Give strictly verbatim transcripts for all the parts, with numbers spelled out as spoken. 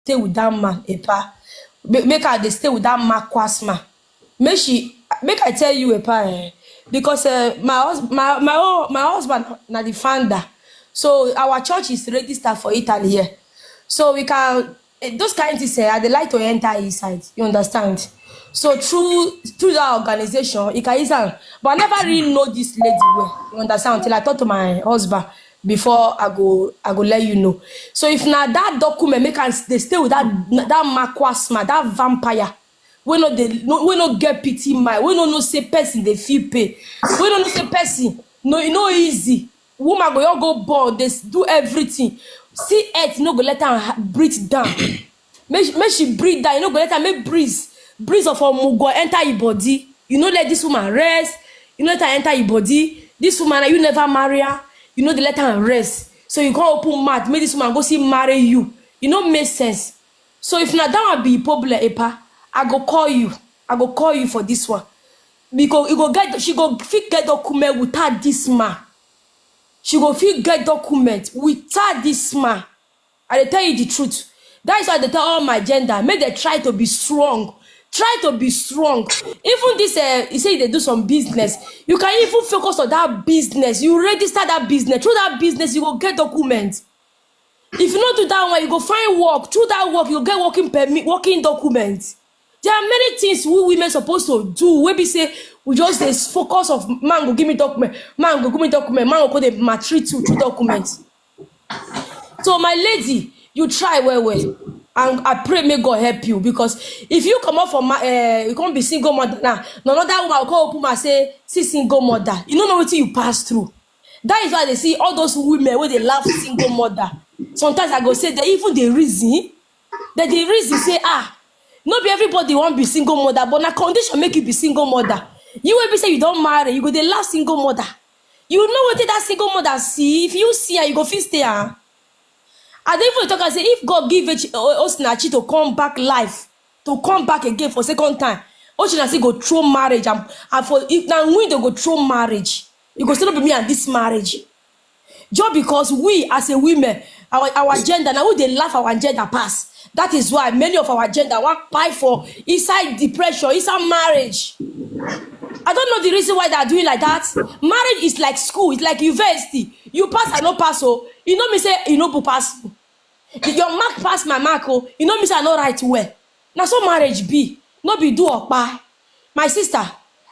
stay with that man, Epa. Make her dey stay with that makwas man. Make she, make I tell you, Epa, eh, because uh, my, hus- my my own, my husband na the founder, so our church is registered for Italy here, so we can, eh, those kind things. Eh, I dey like to enter inside. You understand? So through through that organization, you can use am. But I never really know this lady well. You understand? Until I talk to my husband before I go I go let you know. So if na that document make am dey stay with that that makwas man, that vampire, wey no dey no, wey no get pity mind, wey no know say person dey feel pain, wey no know say person no e no easy. Woman go just go born dey s- do everything. See earth no go let am ha- breathe down. Make she- make she breathe down. You no go let am make breeze breeze of omugo enter your body. You no let this woman rest. You no let her enter your body. This woman na you never marry her. You no dey let her rest. So you come open mouth make this woman go see marry you. E no make sense. So if na that one be problem, Epa, I go call you. I go call you for this one. Because you go get she go fit get document without this man. She go fit get document without this man. I dey tell you the truth. That is why I dey tell all my gender, make dem try to be strong. Try to be strong. Even this, uh, you say they do some business. You can even focus on that business. You register that business. Through that business, you go get document. If you no do that one, you go find work. Through that work, you go get working permit, working document. There are many things we women supposed to do. We be say we just dey focus of man go give me document, man go give me document, man go go dey maltreat you through document. So my lady, you try well well, and I pray may God help you because if you come up for my, uh, you can't be single mother now. No, another woman will come open and say, see single mother. You don't know what you pass through. That is why they see all those women where they love single mother. Sometimes I go say they even the reason that the reason say ah, no be everybody want be single mother, but na condition make you be single mother. You will be say you don't marry, you go they love single mother. You know what that single mother see? If you see her, you go feel stay her. I dey even talk and say if God give it Osinachi to come back life, to come back again for second time, Osinachi go throw marriage and, and for if na window go throw marriage, you go still be me and this marriage. Just because we as a women, our our gender now we dey laugh our gender pass. That is why many of our gender wan kpai for inside depression, inside marriage. I don't know the reason why they are doing like that. Marriage is like school, it's like university. You pass, I no pass. Oh, you know me say you no go pass. Your mark pass my mark. Oh, you know me say I no write well. Now so marriage be no be do or buy. My sister,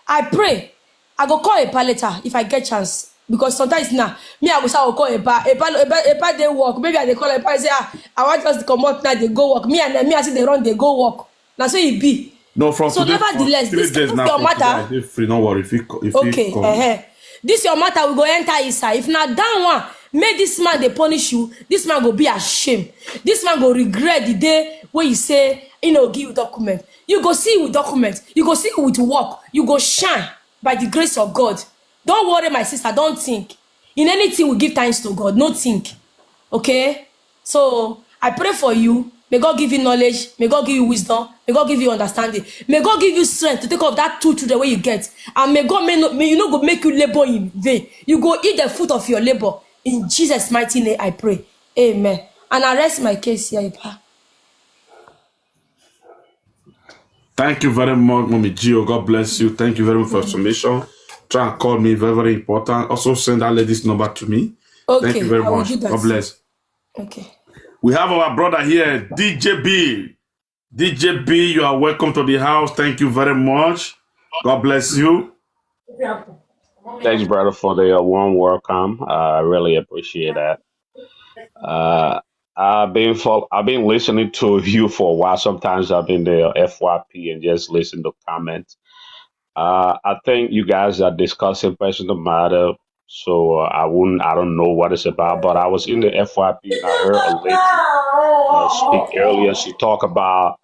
I pray. I go call a later if I get chance. Because sometimes now, me I go say I go call a pa, a pa, a pa, a pa they work. Maybe I dey call a pa and say, ah, I want us to come out now. They go work. Me and me I see they run. They go work. Now so it be. No, from so today, nevertheless, this your matter. If free, no worry. If you, if okay, uh-huh. This your matter. We go enter inside. If not that one, make this man they punish you. This man go be ashamed. This man go regret the day when you say you know give you document. You go see with document. You go see with work. You go shine by the grace of God. Don't worry, my sister. Don't think. In anything, we give thanks to God. No think. Okay? So I pray for you. May God give you knowledge. May God give you wisdom. May God give you understanding. May God give you strength to take off that two children where you get. And may God may, no, may you not go make you labor in vain. You go eat the fruit of your labor. In Jesus' mighty name, I pray. Amen. And I rest my case here, Epa. Thank you very much, Mommy Gio. God bless you. Thank you very much for your submission. Try and call me. Very, very important. Also send that lady's number to me. Okay, thank you very much. God bless. Okay. We have our brother here, D J B. D J B, you are welcome to the house. Thank you very much. God bless you. Thanks, brother, for the uh, warm welcome. Uh, I really appreciate that. Uh, I've been fol- I've been listening to you for a while. Sometimes I've been there F Y P and just listen to comments. Uh, I think you guys are discussing personal matter, so uh, I wouldn't I don't know what it's about. But I was in the F Y P and I heard a lady uh, speak earlier. She talked about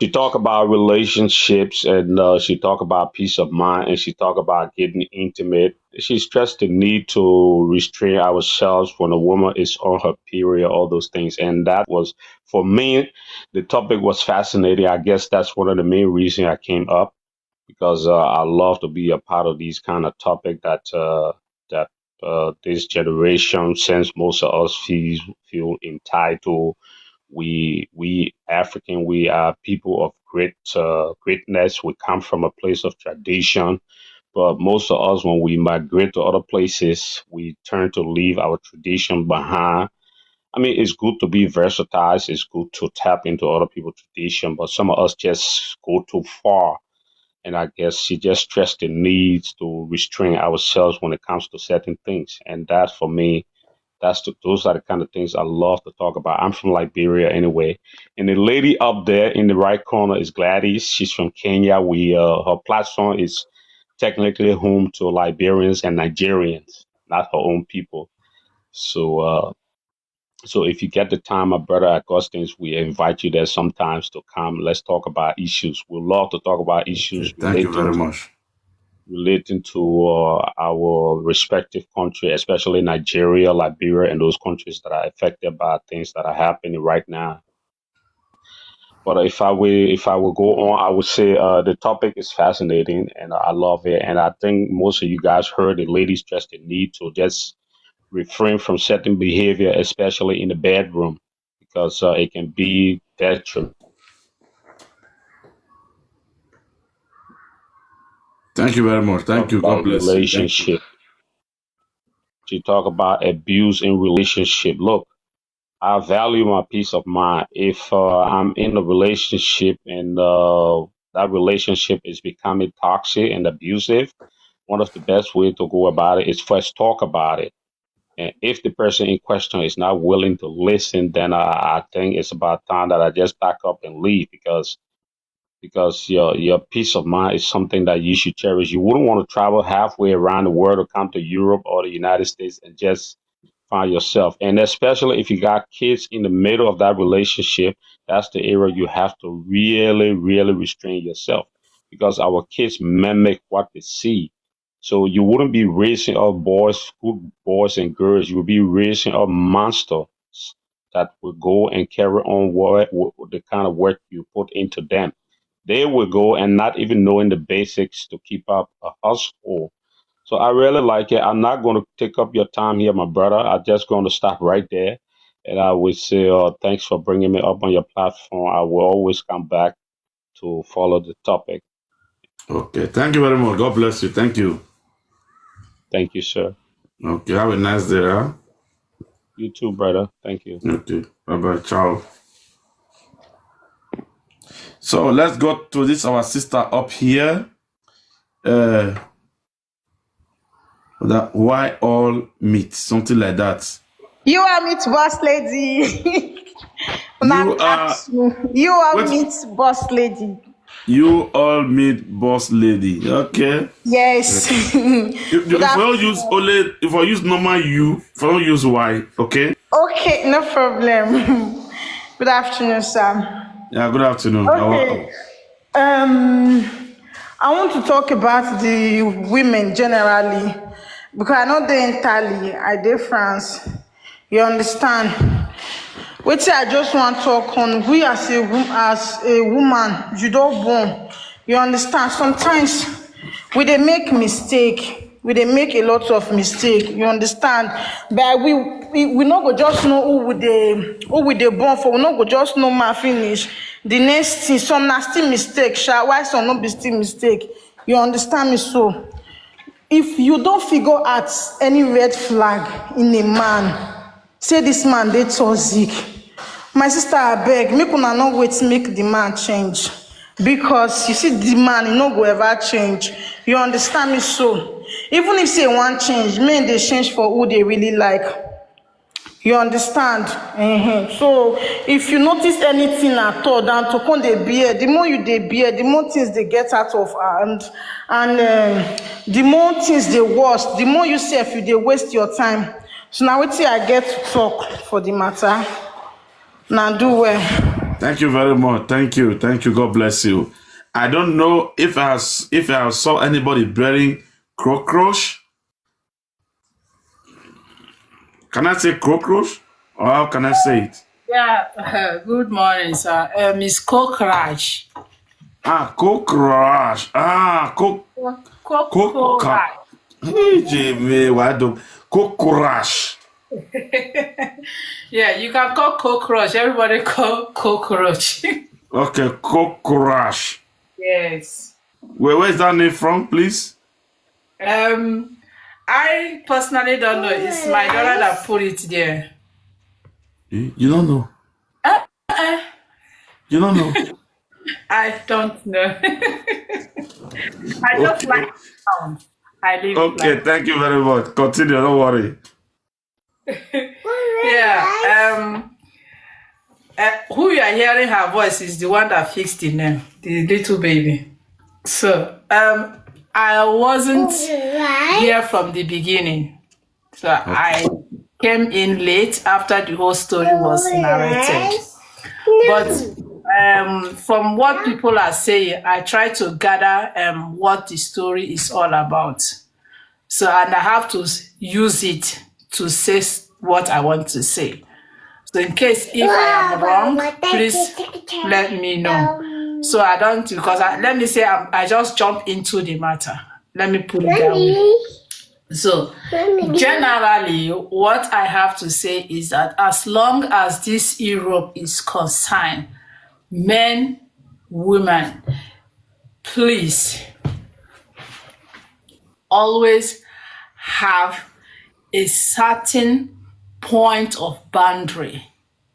she talked about relationships and uh, she talked about peace of mind and she talked about getting intimate. She stressed the need to restrain ourselves when a woman is on her period, all those things. And that was, for me, the topic was fascinating. I guess that's one of the main reasons I came up because uh, I love to be a part of these kind of topic that uh, that uh, this generation, since most of us feel, feel entitled We we African, we are people of great uh, greatness. We come from a place of tradition, but most of us, when we migrate to other places, we turn to leave our tradition behind. I mean, it's good to be versatile. It's good to tap into other people's tradition, but some of us just go too far. And I guess she just stressed the needs to restrain ourselves when it comes to certain things. And that for me, that's the, those are the kind of things I love to talk about. I'm from Liberia anyway. And the lady up there in the right corner is Gladys. She's from Kenya. We uh, Her platform is technically home to Liberians and Nigerians, not her own people. So uh, so if you get the time, my brother Augustine, we invite you there sometimes to come. Let's talk about issues. We love to talk about issues. Thank you very much. Relating to uh, our respective country, especially Nigeria, Liberia, and those countries that are affected by things that are happening right now. But if I will, if I will go on, I would say uh, the topic is fascinating, and I love it. And I think most of you guys heard the ladies stress the need to just refrain from certain behavior, especially in the bedroom, because uh, it can be detrimental. Thank you very much. Thank you. God bless you. Relationship. She talk about abuse in relationship. Look, I value my peace of mind. If uh, I'm in a relationship and uh, that relationship is becoming toxic and abusive, one of the best way to go about it is first talk about it. And if the person in question is not willing to listen, then I, I think it's about time that I just pack up and leave, because because your your peace of mind is something that you should cherish. You wouldn't want to travel halfway around the world or come to Europe or the United States and just find yourself. And especially if you got kids in the middle of that relationship, that's the area you have to really, really restrain yourself, because our kids mimic what they see. So you wouldn't be raising up boys, good boys and girls. You would be raising up monsters that will go and carry on what, what the kind of work you put into them. They will go and not even knowing the basics to keep up a household. So I really like it. I'm not going to take up your time here, my brother. I'm just going to stop right there. And I will say uh, thanks for bringing me up on your platform. I will always come back to follow the topic. Okay. Thank you very much. God bless you. Thank you. Thank you, sir. Okay. Have a nice day. Huh? You too, brother. Thank you. Okay. Bye bye. Ciao. So let's go to this our sister up here. Uh, that why all meat, something like that. You are meat boss lady. You are, you are meat boss lady. You all meat boss lady. Okay. Yes. If, if I use only, if I use normal you, if I don't use why, okay? Okay, no problem. Good afternoon, sir. Yeah, good afternoon. Okay. Um, I want to talk about the women generally, because I know they entirely I dey France. You understand? Wetin I just want talk on, we as a as a woman, you don't born. You understand? Sometimes we dey make mistake. We dey make a lot of mistake. You understand? But we we, we no go just know who we dey who we dey born for. We no go just know man finish. The next thing, some na still mistake, sha. Why some no be still mistake? You understand me so? If you don't figure out any red flag in a man, say this man dey toxic. My sister, I beg, make una no wait make the man change, because you see the man, he no go ever change. You understand me so? Even if say one change, men dey change for who they really like. You understand? Mm-hmm. So if you notice anything at all, than to come dey bear, the more you dey bear, the more things they get out of hand, and um, the more things they worse, the more you sef you dey waste your time. So now wetin I get to talk for the matter. Now do well. Thank you very much. Thank you. Thank you. God bless you. I don't know if I s- if I saw anybody bearing cockroach. Can I say cockroach? Or how can I say it? Yeah, good morning, sir. Uh, Miss Cockroach. Ah, cockroach. Ah, cock. Cockroach. Hey, Jimmy, why do cockroach? Yeah, you can call cockroach. Everybody call cockroach. Okay, cockroach. Yes. Where where's that name from, please? Um, I personally don't know. It's my daughter that put it there. You, you don't know. Uh, uh, You don't know. I don't know. I just Okay. Like the sound. I live Okay, like thank you very much. Continue, don't worry. Yeah. Um. Uh, who you are hearing her voice is the one that fixed the name, the little baby. So, um, I wasn't here from the beginning. So I came in late after the whole story was narrated. But um, from what people are saying, I try to gather um, what the story is all about. So, and I have to s- use it to say s- what I want to say. So, in case if I am wrong, please let me know. So I don't, because I, let me say I'm, I just jump into the matter. Let me put it that way. So, generally, what I have to say is that as long as this Europe is concerned, men, women, please always have a certain point of boundary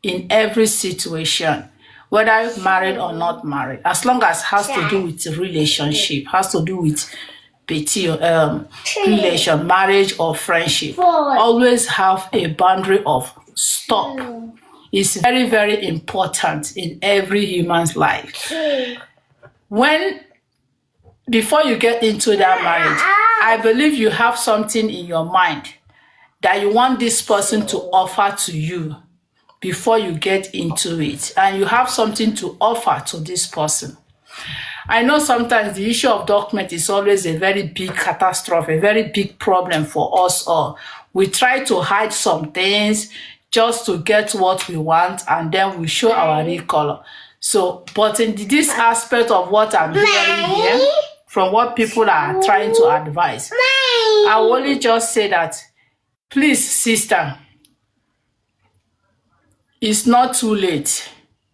in every situation, whether married or not married, as long as has to do with relationship, has to do with between um, relation, marriage or friendship. Always have a boundary of stop. It's very, very important in every human's life. When, before you get into that marriage, I believe you have something in your mind that you want this person to offer to you before you get into it, and you have something to offer to this person. I know sometimes the issue of document is always a very big catastrophe, a very big problem for us all. We try to hide some things just to get what we want, and then we show our real color. So, but in this aspect of what I'm hearing here, from what people are trying to advise, I will only just say that, please, sister, it's not too late.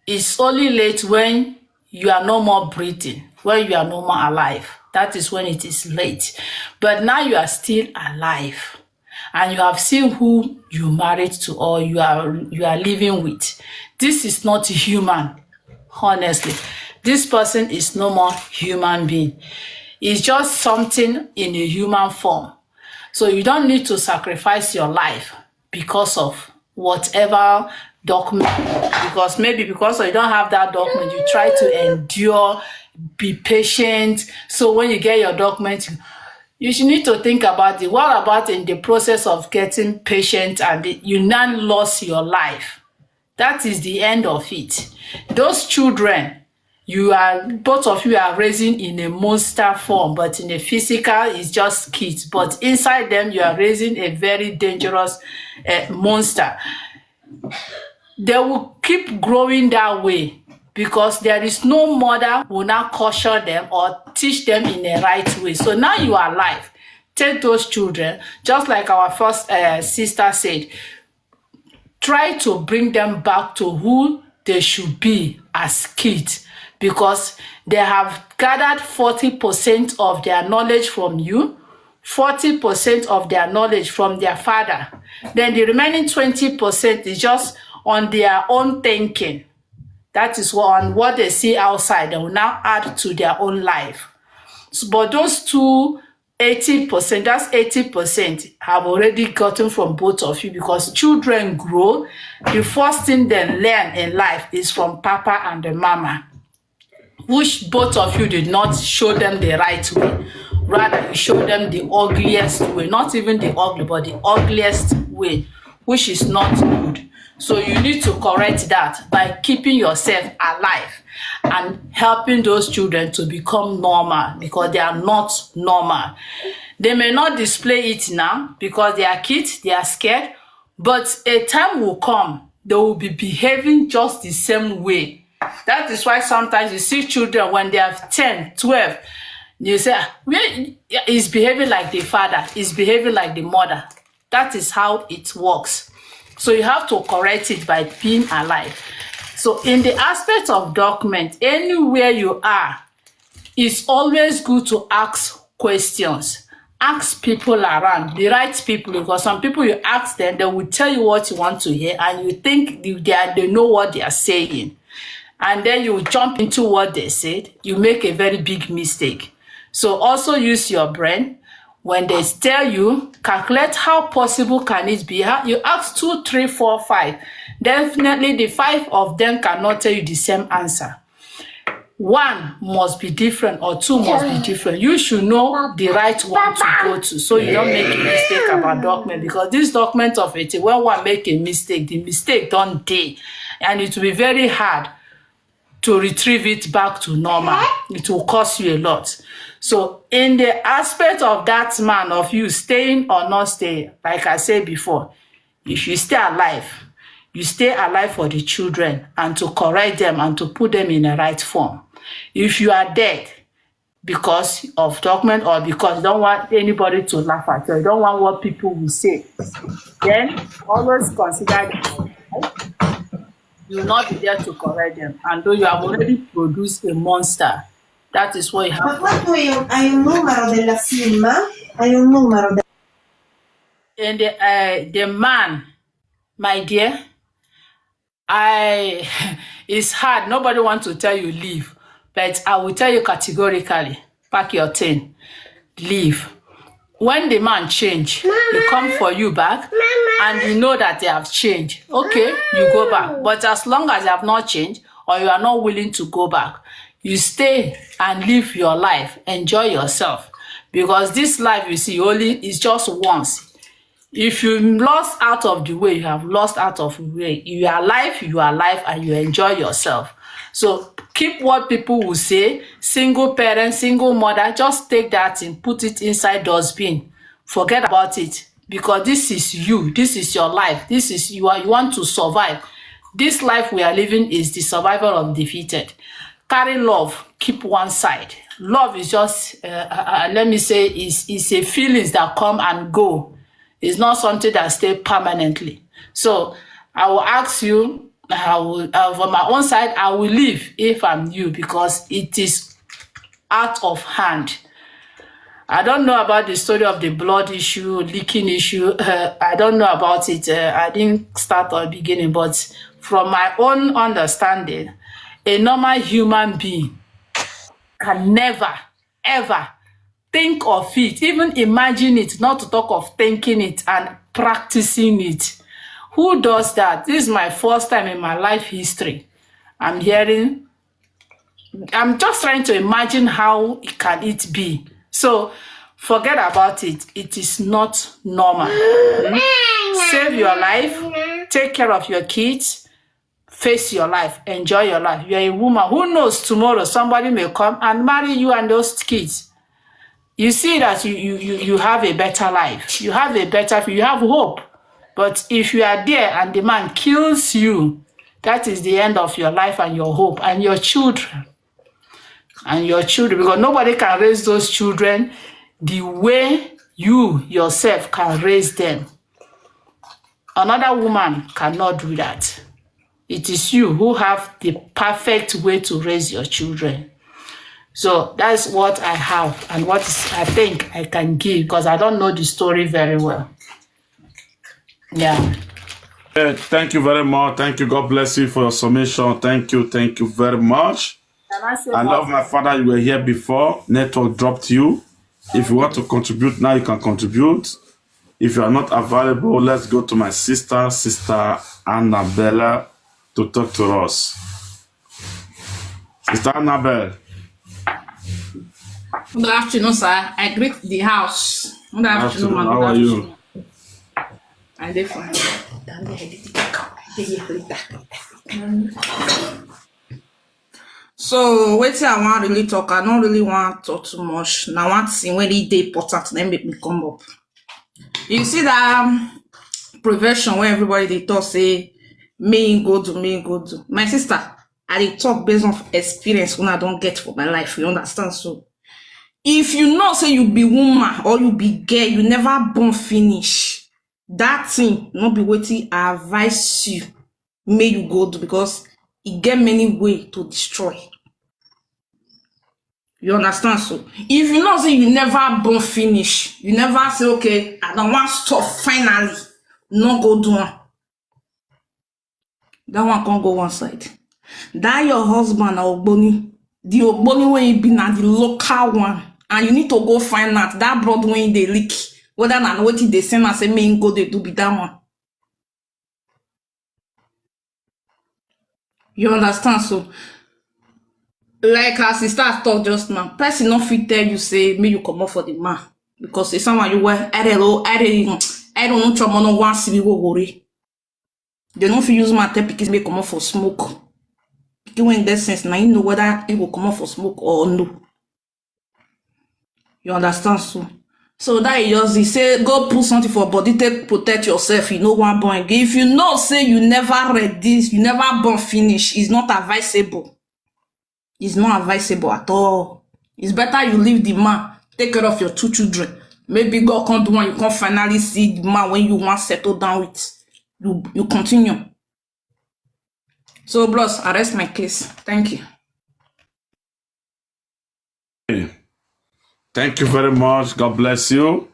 It's only late when you are no more breathing, when you are no more alive. That is when it is late. But now you are still alive, and you have seen who you married to or you are you are living with. This is not human. Honestly, this person is no more human being. It's just something in a human form. So you don't need to sacrifice your life because of whatever document, because maybe because you don't have that document, you try to endure, be patient. So when you get your document, you, you should need to think about it. What about in the process of getting patient and you now lost your life? That is the end of it. Those children you are, both of you are raising in a monster form, but in a physical, it's just kids. But inside them, you are raising a very dangerous uh, monster. They will keep growing that way because there is no mother who will not caution them or teach them in the right way. So now you are alive. Take those children, just like our first uh, sister said, try to bring them back to who they should be as kids, because they have gathered forty percent of their knowledge from you, forty percent of their knowledge from their father. Then the remaining twenty percent is just on their own thinking. That is what, on what they see outside, they will now add to their own life. S- But those two eighty percent, that's eighty percent have already gotten from both of you, because children grow. The first thing they learn in life is from papa and the mama, which both of you did not show them the right way. Rather, you show them the ugliest way, not even the ugly, but the ugliest way, which is not good. So you need to correct that by keeping yourself alive and helping those children to become normal, because they are not normal. They may not display it now because they are kids, they are scared, but a time will come, they will be behaving just the same way. That is why sometimes you see children when they are ten, twelve, you say, "Ah, where is behaving like the father, is behaving like the mother." That is how it works. So you have to correct it by being alive. So in the aspect of document, anywhere you are, it's always good to ask questions. Ask people around, the right people, because some people you ask them, they will tell you what you want to hear, and you think they, they, are, they know what they are saying. And then you jump into what they said, you make a very big mistake. So also use your brain. When they tell you, calculate how possible can it be. You ask two, three, four, five. Definitely the five of them cannot tell you the same answer. One must be different or two must be different. You should know the right one to go to, so you don't make a mistake about document, because this document of eighty, when one make a mistake, the mistake don't day, and it will be very hard to retrieve it back to normal. It will cost you a lot. So in the aspect of that man, of you staying or not staying, like I said before, if you stay alive, you stay alive for the children and to correct them and to put them in the right form. If you are dead because of document or because you don't want anybody to laugh at you, you don't want what people will say, then always consider that you will not be there to correct them, and though you have already produced a monster. That is what you have. Ma quanto è un, hai un numero della firma? Hai un numero de- And the, uh, the man, my dear, I it's hard. Nobody wants to tell you leave, but I will tell you categorically, pack your thing, leave. When the man change, he come for you back, and you know that they have changed. Okay, you go back. But as long as they have not changed, or you are not willing to go back, you stay and live your life, enjoy yourself, because this life, you see, only is just once. If you lost out of the way, you have lost out of the way. You are alive, you are alive, and you enjoy yourself. So keep what people will say. Single parent, single mother, just take that and put it inside dustbin. Forget about it, because this is you. This is your life. This is you are. You want to survive. This life we are living is the survival of the fittest. Carry love, keep one side. Love is just, uh, uh, uh, let me say, is is a feelings that come and go. It's not something that stay permanently. So I will ask you, I will, uh, for my own side, I will leave if I'm you, because it is out of hand. I don't know about the story of the blood issue, leaking issue. Uh, I don't know about it. Uh, I didn't start at the beginning, but from my own understanding, a normal human being can never, ever think of it, even imagine it, not to talk of thinking it and practicing it. Who does that? This is my first time in my life history. I'm hearing, I'm just trying to imagine how it can it be. So forget about it. It is not normal. Hmm? Save your life, take care of your kids, face your life, enjoy your life. You're a woman. Who knows, tomorrow somebody may come and marry you and those kids. You see that you you you, you have a better life. You have a better, you have hope. But if you are there and the man kills you, that is the end of your life and your hope and your children. And your children, because nobody can raise those children the way you yourself can raise them. Another woman cannot do that. It is you who have the perfect way to raise your children. So that's what I have and what is, I think I can give, because I don't know the story very well. Yeah. Eh, thank you very much. Thank you. God bless you for your submission. Thank you. Thank you very much. Can I say I one love my father. You were here before. Network dropped you. If you want to contribute now, you can contribute. If you are not available, let's go to my sister, Sister Annabella, to talk to us. Sister Annabelle, Good afternoon, sir. I greet the house. Good afternoon, afternoon. Ma. How Good are you? Afternoon. I dey fine. So wetin I wan really talk, I no really wan talk too much. Na one thing wey really dey important na im make me come up. You see that, um, prevention wey everybody dey talk say make im go do, make im go do. My sister, I dey talk based on experience wey I don get for my life. You understand? So if you know say you be woman or you be girl, you never born finish, That thing no be wetin I advise you make you go do, because e get many way to destroy. You understand? So if you know say you never born finish, you never say, "Okay, I don't want stop finally," no go do am. That one can't go one side. That your husband or Ogboni, the Ogboni wey he be na the local one, and you need to go find out that blood wey he dey leak, whether na wetin dey send am say make him go dey do be that one. You understand? So, like our sister talk just now, person no fit tell you say make you comot for the man, because say someone you were, "I don't know, I don't know, I don't know, trouble no one see wo worry." They no fit use man tell pikin make comot for smoke. Pikin wey get sense, na him know whether he go comot for smoke or no. You understand? So, so that he just dey say go put something for body, take protect yourself. You know one born again. If you know say you never ready, you never born finish, it's not advisable. It's not advisable at all. It's better you leave the man, take care of your two children. Maybe God can't do one, you can't finally see the man when you want settle down with. You you continue. So, bros, I rest my case. Thank you. Thank you very much. God bless you.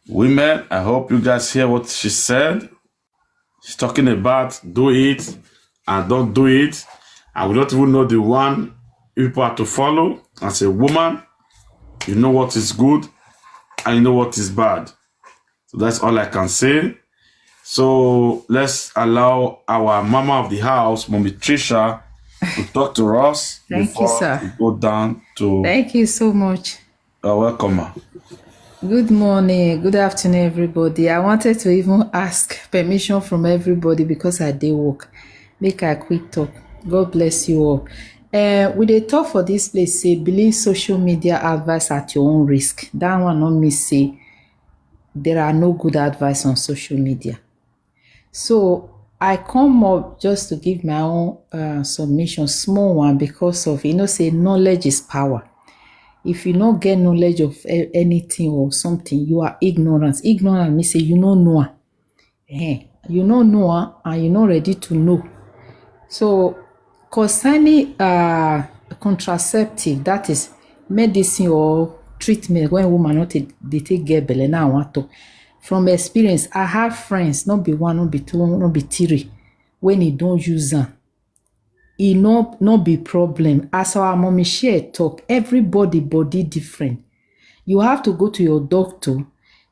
Women, I hope you guys hear what she said. She's talking about do it and don't do it. And we don't even know the one people are to follow. As a woman, you know what is good and you know what is bad. So that's all I can say. So let's allow our mama of the house, Mommy Trisha, to talk to us Thank you, before sir. we go down to. Thank you so much. You're welcome, ma. Good morning, good afternoon, everybody. I wanted to even ask permission from everybody because I dey work. Make I quick talk. God bless you all. Uh, we dey talk for this place say believe social media advice at your own risk. That one no mean say there are no good advice on social media. So I come up just to give my own uh, submission, small one, because of you know say knowledge is power. If you no get knowledge of a- anything or something, you are ignorant. Ignorant means say you no know am. Eh, you no know am and you no ready to know. So concerning uh, contraceptive, that is medicine or treatment when woman not take, they take get belle now I want to. From experience, I have friends, not be one, not be two, not be three, when he don't use am, e no no be problem. As our mommy share talk, everybody body different. You have to go to your doctor.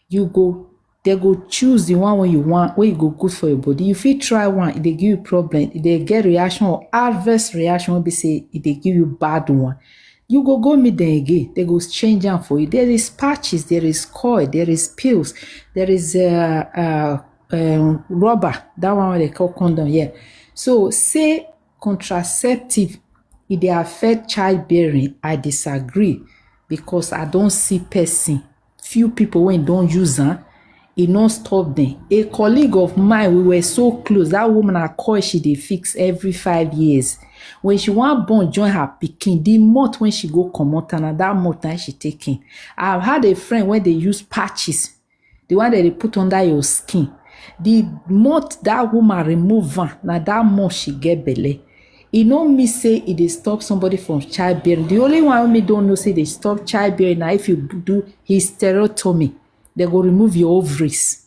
You go, they go choose the one when you want, where you go good for your body. You fit try one, if they give you problem, if they get reaction or adverse reaction, will be say if they give you bad one. You go go meet them again. They go change them for you. There is patches, there is coil, there is pills, there is uh, uh, um, rubber. That one they call condom. Yeah. So say contraceptive, if they affect childbearing, I disagree because I don't see person. Few people when don't use them, it not stop them. A colleague of mine, we were so close. That woman, I call she they fix every five years. When she want born, join her picking. The month when she go come out, and that month time she taking. I've had a friend when they use patches, the one that they put under your skin. The month that woman remove am, now that month she get belle. E no mean say e dey stop somebody from childbearing. The only one me don't know say they stop childbearing now if you do hysterectomy, they go remove your ovaries.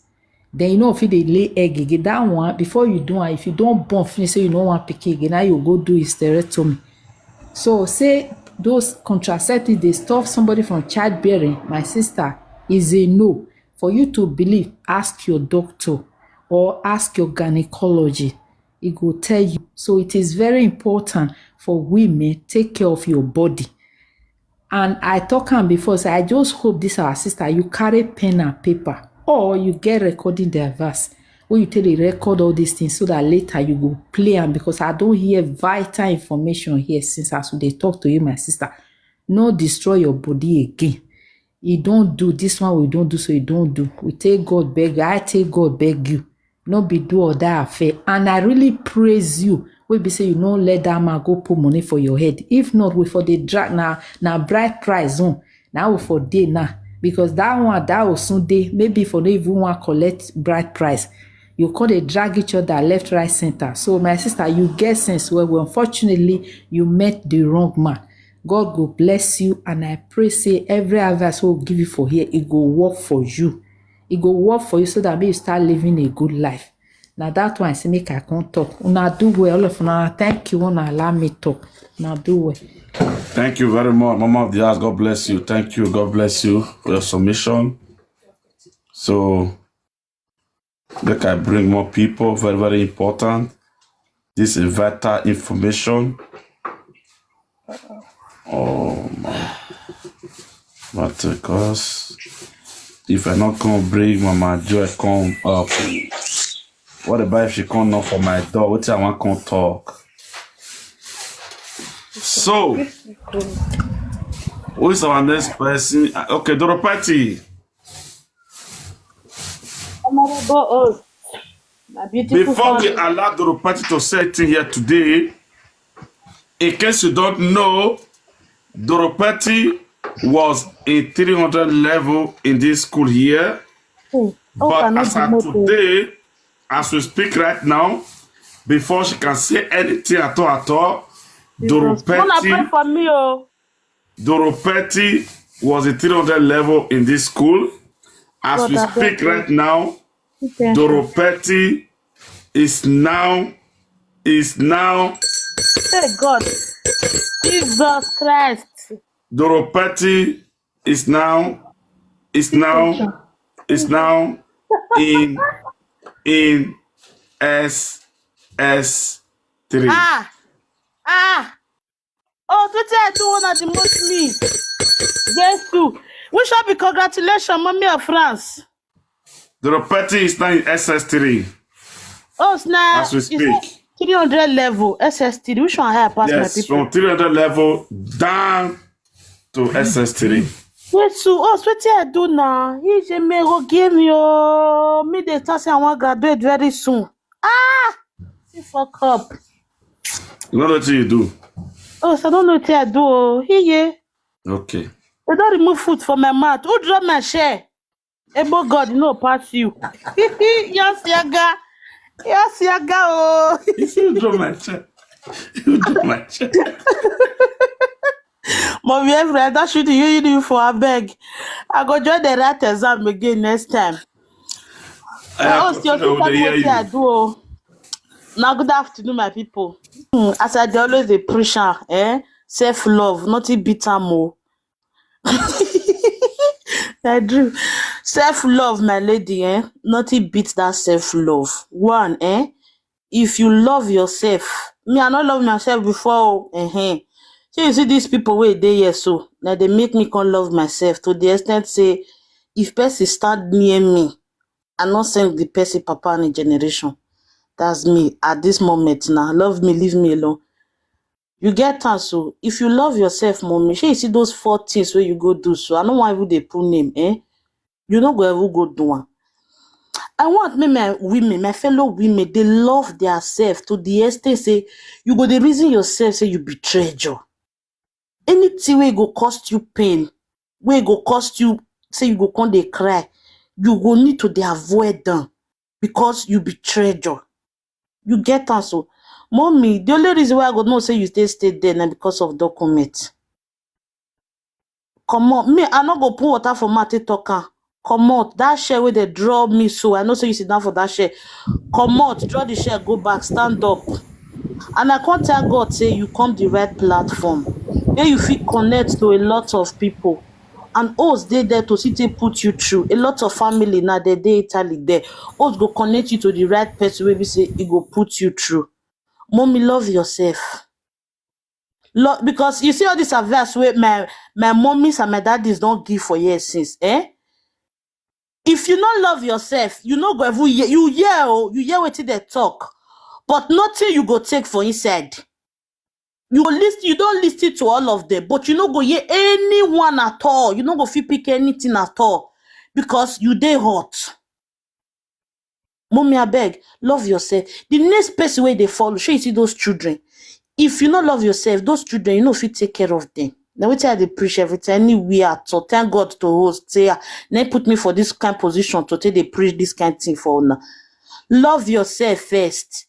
Then you know if they lay egg again. That one, before you do am, if you don't born finish, say you no want pick again, now you go do hysterectomy. So say those contraceptives they stop somebody from childbearing, my sister, is a no. For you to believe, ask your doctor or ask your gynecology. It will tell you. So it is very important for women take care of your body. And I talk am before, say I just hope this our sister, you carry pen and paper or you get recording device where you tell the record all these things so that later you go play am, because I don't hear vital information here since as they talk to you, my sister. No destroy your body again. You don't do this one, we don't do so, you don't do. We take God beg, I take God beg you. No be do or die affair. And I really praise you. We be say you no let that man go put money for your head. If not, we for the drag now, now bright price zone. Now we for day now. because that one, that Osunde, maybe for no even one collect bride price. You come dey drag each other left, right, center. So my sister, you get sense well well. Unfortunately, you met the wrong man. God go bless you, and I pray say every advice wey we give you for here, e go work for you. E go work for you so that make you start living a good life. Na that one I say make I come talk. Una do well, all of una. Thank you, una allow me talk. Una do well. Thank you very much, Mama of the House. God bless you. Thank you. God bless you for your submission. So, make I bring more people. Very, very important. This is vital information. Oh my. But because if I not come bring Mama Joy come up, what about if she come knock for my door? What I want come talk? So, who is our next person? Uh, Okay, Doropati. Honorable Oz, my beautiful Before we family. Allow Doropati to say anything here today, in case you don't know, Doropati was in three hundred level in this school here. Oh, But cannot as be at moto. Today, as we speak right now, before she can say anything at all, at all, Jesus. Wanna pray Doropati, for me, oh. Doropati was in three hundred level in this school. As God, we I speak beg you. Right now, Okay. Doropati is now is now Hey God, Jesus Christ. Doropati is now is now is now in in S S three. Ah, ah. Oh, wetin I do una the most me. Jesus. We shall be congratulations, mommy of France. Doropati is now in S S three. Oh, snap. As we You say speak. three hundred level, S S three. Which one higher pass my Yes, people? From three hundred level down to S S three. Wait, so, oh, so wetin I do now? He say me go give me, oh, me dey talk say I wan graduate very soon. Ah, see fuck up. You know what you do? Oh, so I don't know what I do. Oh, he yeah. Okay. They don't remove food from my mouth. Who drop my share? Ebo God, no pass you. Yes, yaga. Yes, yaga. Oh, If you draw my chair, you draw my chair. Mommy, every I don't shoot you, you do for a beg. I go join the right exam again next time. I Oh, still continue with the hear wetin I you. do. Oh. Now, good afternoon, my people. Hmm, as I dey always dey preach am, eh? Self love, nothing beat am o. I do. Self love, my lady, eh? Nothing beats that self love. One, eh? If you love yourself, me, I not love myself before. Oh, uh-huh. So you see these people wey dey here so, now they make me come love myself to the extent say, if person stand near me, I not send the person papa and generation. That's me at this moment now. Love me, leave me alone. You get am so. If you love yourself, mommy, shey you see those four things where you go do so. I don't want even dey put name, eh? You no go ever go do one. I want me, my women, my fellow women, they love their self to the extent say you go the reason yourself say you be treasure. Anything wey go cost you pain, wey go cost you say you go come dey cry, you go need to dey avoid them because you be treasure. You get am so. Mommy, the only reason why I go know say you stay stay there na because of document. Come on, me, I no go put water for mouth take talk am. Comot that share wey dey draw me so. I know say you sit down for that share. Comot, draw the share, go back, stand up. And I can't tell God say you come the right platform where you fit connect to a lot of people. And host dey there to sit and put you through. A lot of family now they dey Italy there. Host go connect you to the right person where we say it go put you through. Mommy, love yourself. Love, because you see all this advice where my my mommies and my daddies don't give for years since, eh? If you not love yourself, you not go ever hear, you hear, oh, you hear what they talk, but nothing you go take for inside. You go listen, you don't listen to all of them, but you no go hear anyone at all. You no go feel pick anything at all because you dey hot. Mommy, I beg, love yourself. The next person where they follow, show you see those children. If you not love yourself, those children, you know, if you take care of them. Na wetin I dey preach every time, anywhere at all. Thank God to host say, ah, na him put me for this kind position to take dey preach this kind thing for una. Love yourself first.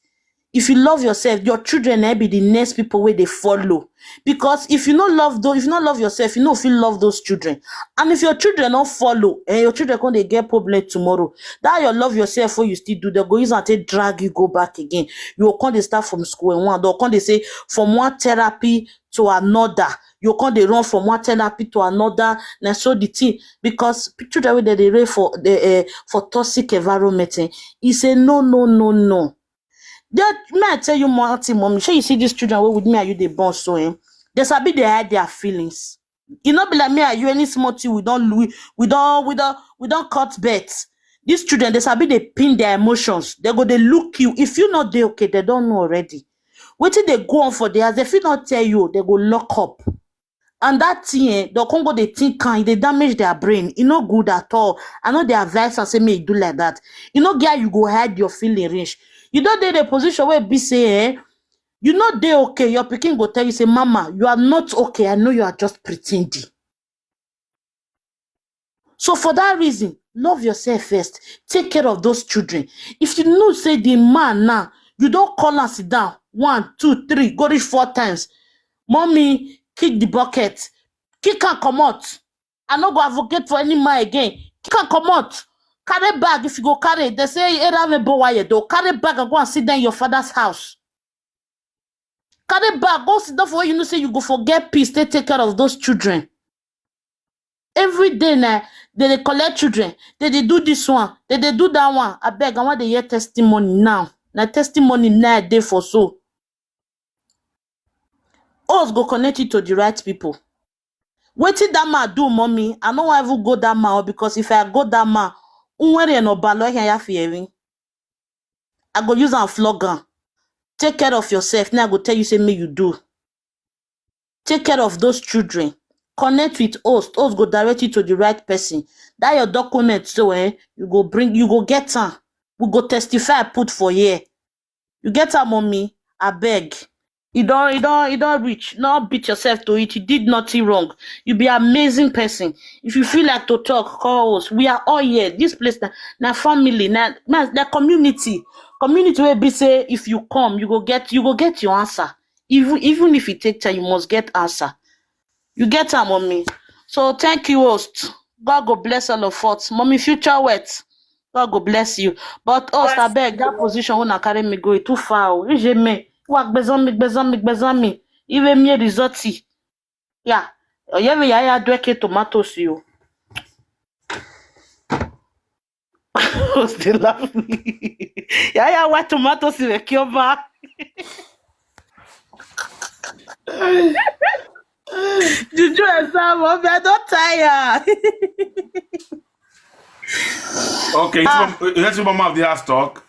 If you love yourself, your children na be the next people wey dey follow. Because if you no love those, if you no love yourself, you no fit love those children. And if your children no follow, and your children come dey get problem tomorrow, that your love yourself wey you still do, they go use am take drag you go back again. You go come dey start from square one. They go come dey say from one therapy to another. You go come dey run from one therapy to another. Na so the thing, because children wey dem dey raise for the uh, for toxic environment, eh, e say no, no, no, no. They, may I tell you more thing, mommy? Shey you see these children wey with me and you dey born so, eh? They sabi dey hide their feelings. E no be like me and you, any small thing we don we, we don we don we don cut bet. These children, they sabi dey pin their emotions. They go dey look you. If you no dey okay, they don know already. Wetin dey go on for their house, they fit not tell you. They go lock up. And that thing, eh, they come go dey think am, e dey damage their brain. E no good at all. I no dey advise am say make you do like that. E no get how you go hide your feeling reach. You don dey the position wey be say, eh, you no dey okay. Your pikin go tell you say, "Mama, you are not okay. I know you are just pretending." So for that reason, love yourself first. Take care of those children. If you know say the man now, you don call am sit down one, two, three, go reach four times. "Mommy, kick the bucket. Kick am comot. I no go advocate for any man again. Kick am comot. Carry bag if you go carry." They say, "Era me bowaye, though. Carry bag and go and sit down in your father's house. Carry bag, go sit down for where you know say you go for get peace, take take care of those children." Every day na they dey collect children, they dey do this one, they dey do that one. Abeg, I wan dey hear testimony now. Na testimony now I dey for so. Us go connect you to the right people. Wetin that man do, mommy? I no wan even go that man o, because if I go that man, unwere no balo ya ya fieri. I go use am flog am. Take care of yourself. Now I go tell you say make you do. Take care of those children. Connect with host. Host go direct you to the right person. That your document so, eh, you go bring, you go get am. We go testify put for here. You get am, mommy? Abeg. E don, e don, e don reach. No beat yourself to it. You did nothing wrong. You be amazing person. If you feel like to talk, call us. We are all here. This place na, na family, na, na, na community. Community wey be say if you come, you go get, you go get your answer. Even, even if you take time, you must get answer. You get am, mommy. So thank you, host. God go bless all of us. Mommy, future wet. God go bless you. But host, I beg, that position una carry me go, e too far o. Ije me. Wa gbezan mi, gbezan mi, gbezan mi. Iwe mi result. Yeah. Oye mi ya ya dweke tomatoes yo. Host dey laugh me. Ya ya wa tomatoes we kioba. Juju and Sam, mommy, I don tire. Okay, it's from, you hear what mama of the house talk?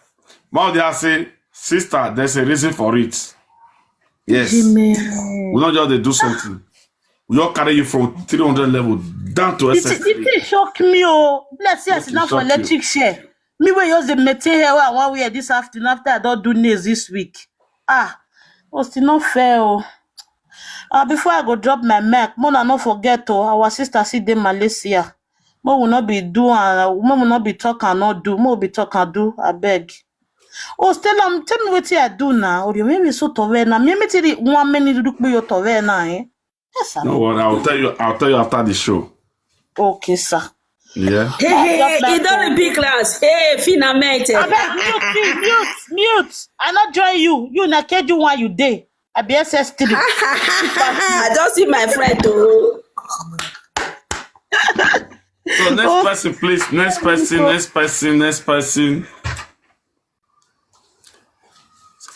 Mama of the house say, "Sister, there's a reason for it." Yes. Amen. We don't just dey do something. We all carry you from three hundred level down to It, S S three. It shock me, oh. Let's see, I sit down for electric chair. Me wey just dey maintain hair wey I wan wear this afternoon after I don do nails this week. Ah, was still not fair, oh. Uh, before I go drop my mic, Mona, no forget, oh, our sister see dey Malaysia. Mo will not be do and mo will not be talk and not do. Mo will be talk and do. I beg. Oh, Stella, tell me what I do now. Or you maybe so tove now. Me me tell you one minute look me your tove now, eh? Yes, sir. No worry, I'll tell you. I'll tell you after the show. Okay, sir. Yeah. Hey, hey, hey, don't repeat class. Hey, finamente. I beg, mute, mute, mute. I not join you. You na keju one you day. I be S S three. I don't see my friend too. So next person, please. Next person. Next person. Next person.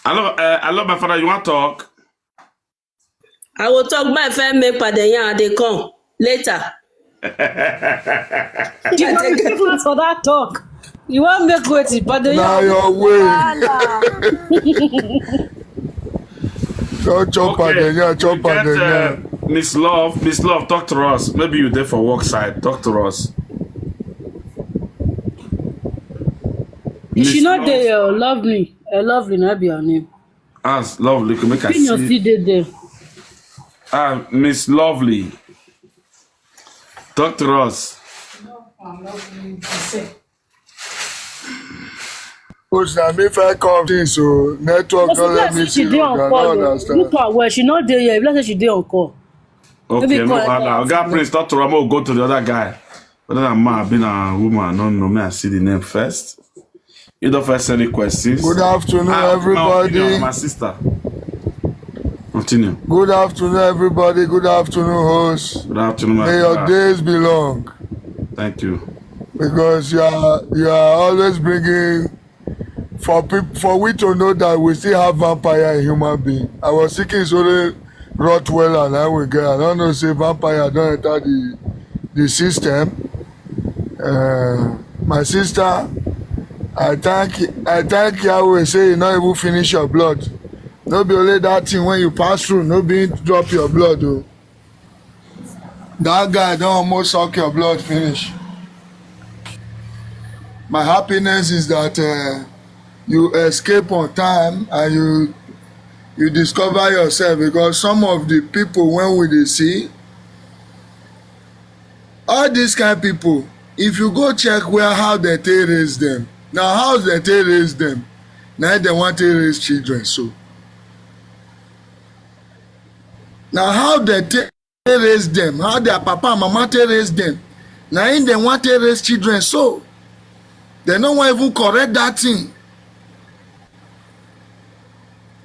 Hello, uh, hello, my father. You want to talk? I will talk my friend make Padeyan. They come later. You want to for that talk? You want make wetin? Padeyan. Now your way. Don't chop Padeyan, chop Padeyan. Uh, Miss Love, Miss Love, talk to us. Maybe you there for work side. Talk to us. She not there. Love me. I love you. Not be her name. As Lovely, make I see. Still dey there. Ah, Miss Lovely, talk to us. Coach, na me first come thing, so network Because don if let like say me she see dey you. on I call don't o, understand. look her well, she no dey here. If like say she dey on call. Okay, Maybe no call her wahala. back. Oga Prince, talk to Ramo, go to the other guy. Whether na man be na woman, no know. Me, I see the name first. You don't first send the questions. Good afternoon, Ah, my opinion, everybody. My sister. Continue. Good afternoon, everybody. Good afternoon, host. Good afternoon, my May your sister. Days be long, Thank you. because you are you are always bringing for people, for we to know that we still have vampire in human being. I was thinking it's only Rottweiler and I will get. I don't know say vampire don't enter the the system. Uh, my sister, I thank I thank Yahweh say you not even finish your blood. No be only that thing when you pass through, no be drop your blood. Oh. That guy don't almost suck your blood finish. My happiness is that uh, you escape on time and you you discover yourself, because some of the people when we dey see, all these kind people, if you go check where how they take raise them, now how they take raise them, now they want to raise children. So now how they take raise them, how their papa and mama take raise them, now in they want to raise children. So they no wan even correct that thing.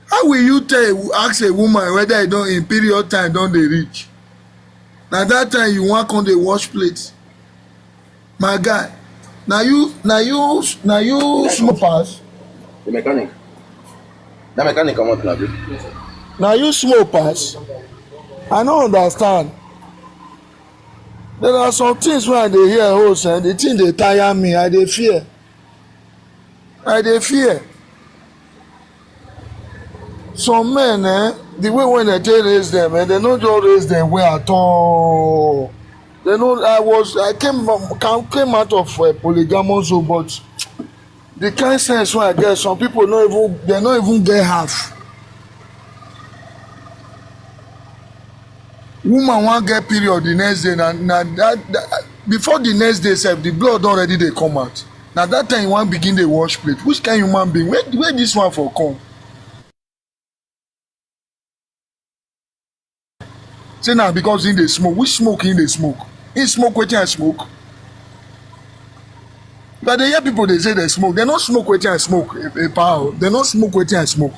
How will you tell a wo- ask a woman whether e don in period time don dey reach? Na that time you wan come dey wash plate. My guy, na you na you na you smoke pass. The mechanic. That mechanic come out now, babe. Na you smoke pass. I no understand. There are some things wey I dey hear, oh, sir, the thing dey tire me. I dey fear. I dey fear. Some men, eh, the way when they take raise them, eh, they no just raise them well at all. They no. I was, I came, came out of a polygamous home, but the kind sense wey I get, some people no even, they no even get half. Woman wan get period the next day, na na that, that before the next day sef, the blood don already dey come out. Na that time you wan begin dey wash plate. Which kind human being? Where where this one for come? Say na because he dey smoke. Which smoke he dey smoke? He smoke wetin I smoke? But I dey hear people dey say they smoke. They no smoke wetin I smoke. A, a power. They no smoke wetin I smoke.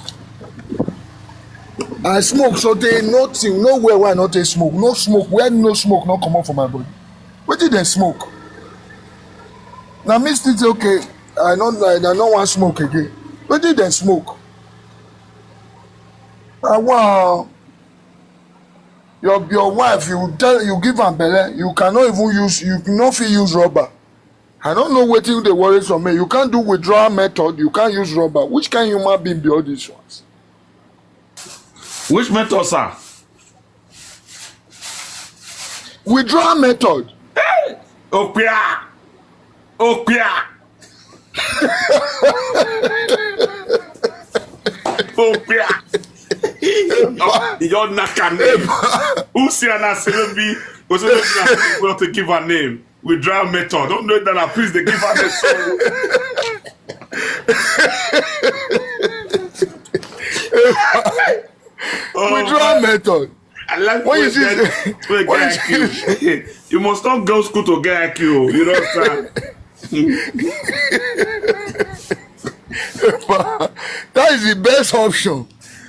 I smoke so they nothing. No where where I no take smoke. No smoke. Where no smoke no comot for my body. Wetin dem smoke? Na me still say okay. I no I, I no wan smoke again. Wetin dem smoke? I wan your your wife, you tell you give am belle, you cannot even use, you no fit use rubber. I don't know wetin dey worry some men. You can't do withdrawal method, you can't use rubber. Which kind human being be all these ones? Which method, sir? Withdrawal method. Okpia. Okpia. Okpia. You don't knock her name. Who see an Aselobi? Was it not to give her name? Withdrawal method. Don't know that. Please, they give her the soul. Oh, Withdrawal method. I like When you when see that- when when get I Q. You must not go school to get I Q. You know what I'm saying? That is the best option.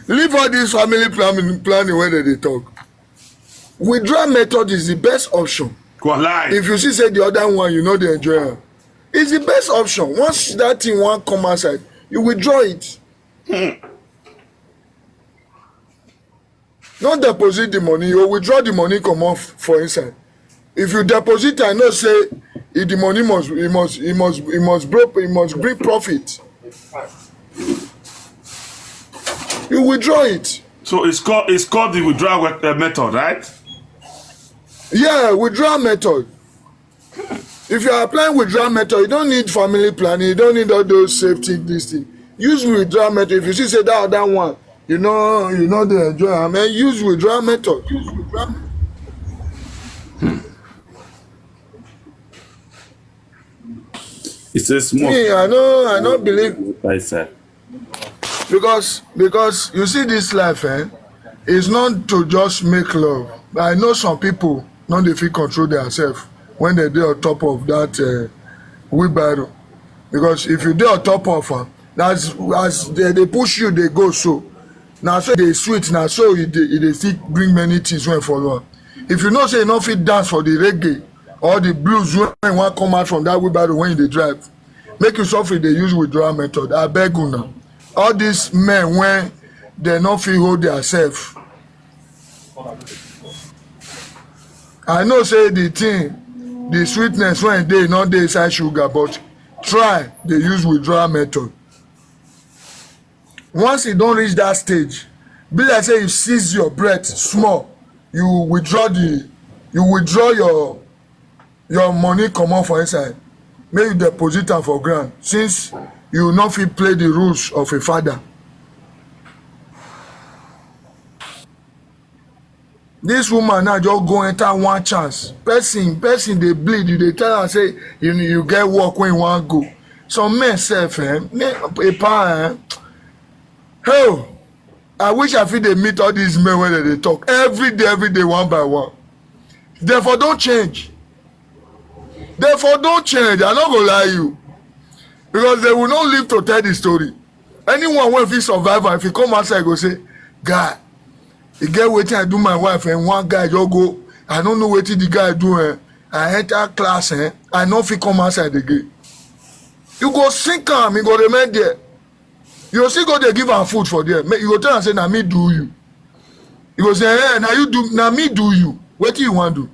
Leave all this family planning planning when they talk. Withdrawal method is the best option. Walai. If you see say the other one, you know they enjoy am, it's the best option. Once that thing wan come outside, you withdraw it. No deposit the money, you withdraw the money comot f- for inside. If you deposit, I know say if the money must, it must, it must, it must broke, it must bring profit. You withdraw it. So it's called it's called the withdrawal we- uh, method, right? Yeah, withdrawal method. If you are applying withdrawal method, you don't need family planning, you don't need all those safety this thing. Use withdrawal method. If you see say that other one, You know, you know they enjoy am. And use withdrawal method. It's a small. Me, I know, I don't believe I said. Because because you see this life, eh, is not to just make love. I know some people no dey fit control themselves when they dey on top of that uh, wheelbarrow. Because if you dey on top of am, that's as they dey push you, they go so. Na so e dey sweet, na so e dey e dey still bring many things wey follow am. If you know say you no fit dance for the reggae or the blues wey wan come out from that wheelbarrow when you dey drive, make you suffer dey use withdrawal method. Abeg una, all these men wey dem no fit hold theirself. I know say the thing, the sweetness wey dey no dey inside sugar, but try dey use withdrawal method. Once e don reach that stage, be like say you seize your breath small, you withdraw the you withdraw your your money comot for inside, make you deposit am for ground, since you no fit play the rules of a father. This woman now just go enter one chance. Person person dey bleed, you dey tell am say you you get work wey you wan go. Some men sef, eh, me, a pa, eh, hell, I wish I fit dey meet all these men wey dem dey talk every day, every day, one by one. Dem for don change. Dem for don change. I no go lie you, because they will not live to tell the story. Anyone wey fit survive am, if he come outside, go say, "Guy, e get wetin I do my wife, and one guy just go. I no know wetin the guy do. Eh, I enter class. Eh, I no fit come outside again." You go sink am, he go remain there. You still go dey give am food for there. Make you go tell am say na me do you. You go say, "Eh, na you do, na me do you. Wetin you wan do?"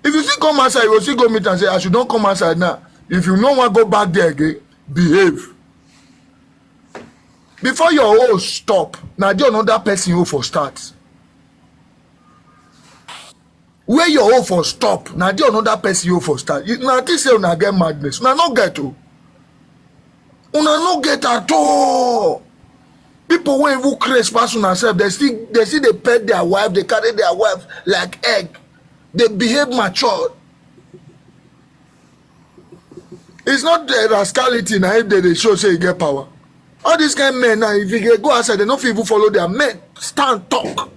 If you still come outside, you go still go meet am say, "As you don come outside now, if you no wan go back there again, behave." Before your own stop, na there another person own for start. Where your own for stop, na there another person own for start. You na think say una get madness. Una no get o. Una no get at all. People wey even craze pass una sef, they still they still dey pet their wife, they carry their wife like egg, they behave mature. It's not the rascality na if they dey show say you get power. All these kind men now, if you dey go outside, they no fit even follow their men stand talk,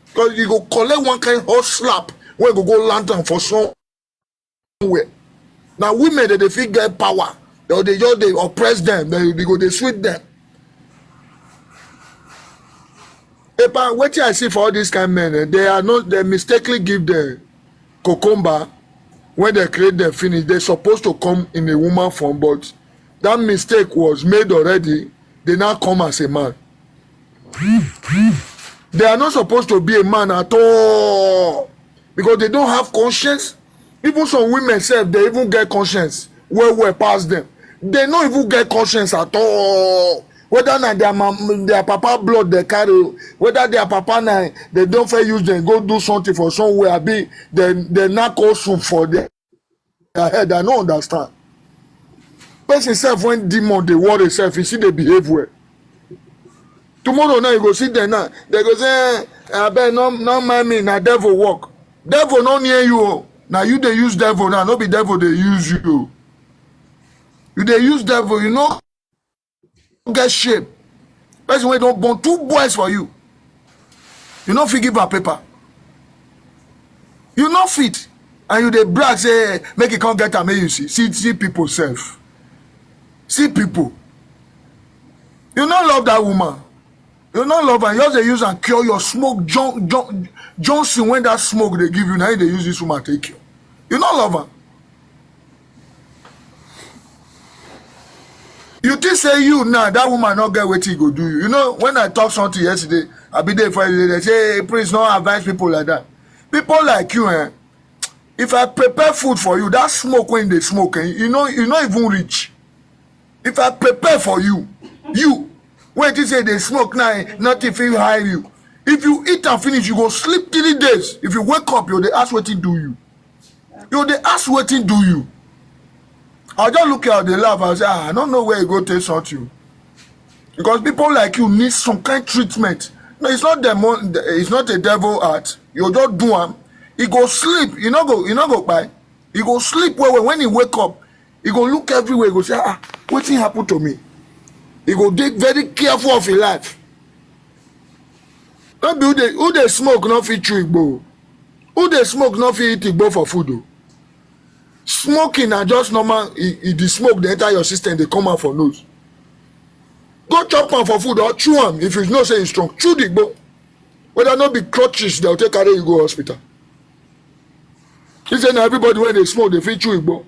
because you go collect one kind hot slap wey go go land am for somewhere. Na women dey dey fit get power, they dey just dey oppress them, they, they go dey sweet them. Epa, wetin I see for all these kind men, eh, they are not, they mistakenly give them cucumber. When they create them finish, they supposed to come in a woman form, but that mistake was made already. They now come as a man. They are not supposed to be a man at all, because they don't have conscience. Even some women sef, they even get conscience well well pass them. They no even get conscience at all. Whether na their mam their papa blood they carry o, whether their papa na they don fit use them go do something for somewhere, abi they they knack osun for their their head, I no understand. Person sef, when demon dey worry sef, he still dey behave well. Tomorrow now you go see them now, they go say, "Eh, abeg, no no mind me, na devil work." Devil no near you o. Na you dey use devil now, no be devil dey use you o. You dey use devil, you no get shame. Person wey don born two boys for you, you no fit give am paper. You no fit, and you dey brag say make e come get am, make you see. See see people sef. See people. You no love that woman. You no love am. You just dey use am cure your smoke. John, John, Johnson, when that smoke they give you, now you dey use this woman take cure. You no love am. You think say you now, that woman no get wetin e go do you. You know, when I talk something yesterday, I be there for you. They say, "Hey, please, no advise people like that." People like you, eh? If I prepare food for you, that smoke when they smoke, eh, you know, you no even reach. If I prepare for you, you, when you say they smoke now, eh, nothing fit hide you. If you eat and finish, you go sleep three days. If you wake up, you dey ask wetin do you. You dey ask wetin do you. I just look at the laugh and say, "Ah, I don't know where you go take sort you." Because people like you need some kind treatment. No, it's not demon. It's not a devil art. You just do am. He go sleep. You no go. You no go buy. He go sleep well well. When he wake up, he go look everywhere. He go say, "Ah, wetin happen to me?" He go dey very careful of his life. No be who dey who dey smoke no fit chew igbo. Who dey smoke no fit eat igbo for food o. Smoking na just normal. E e the smoke dey enter your system, dey come out for nose. Go chop am for food or chew am if you know say e strong. Chew the igbo. Whether no be crutches dem take carry you go hospital. He say na everybody wey dey smoke dey fit chew igbo.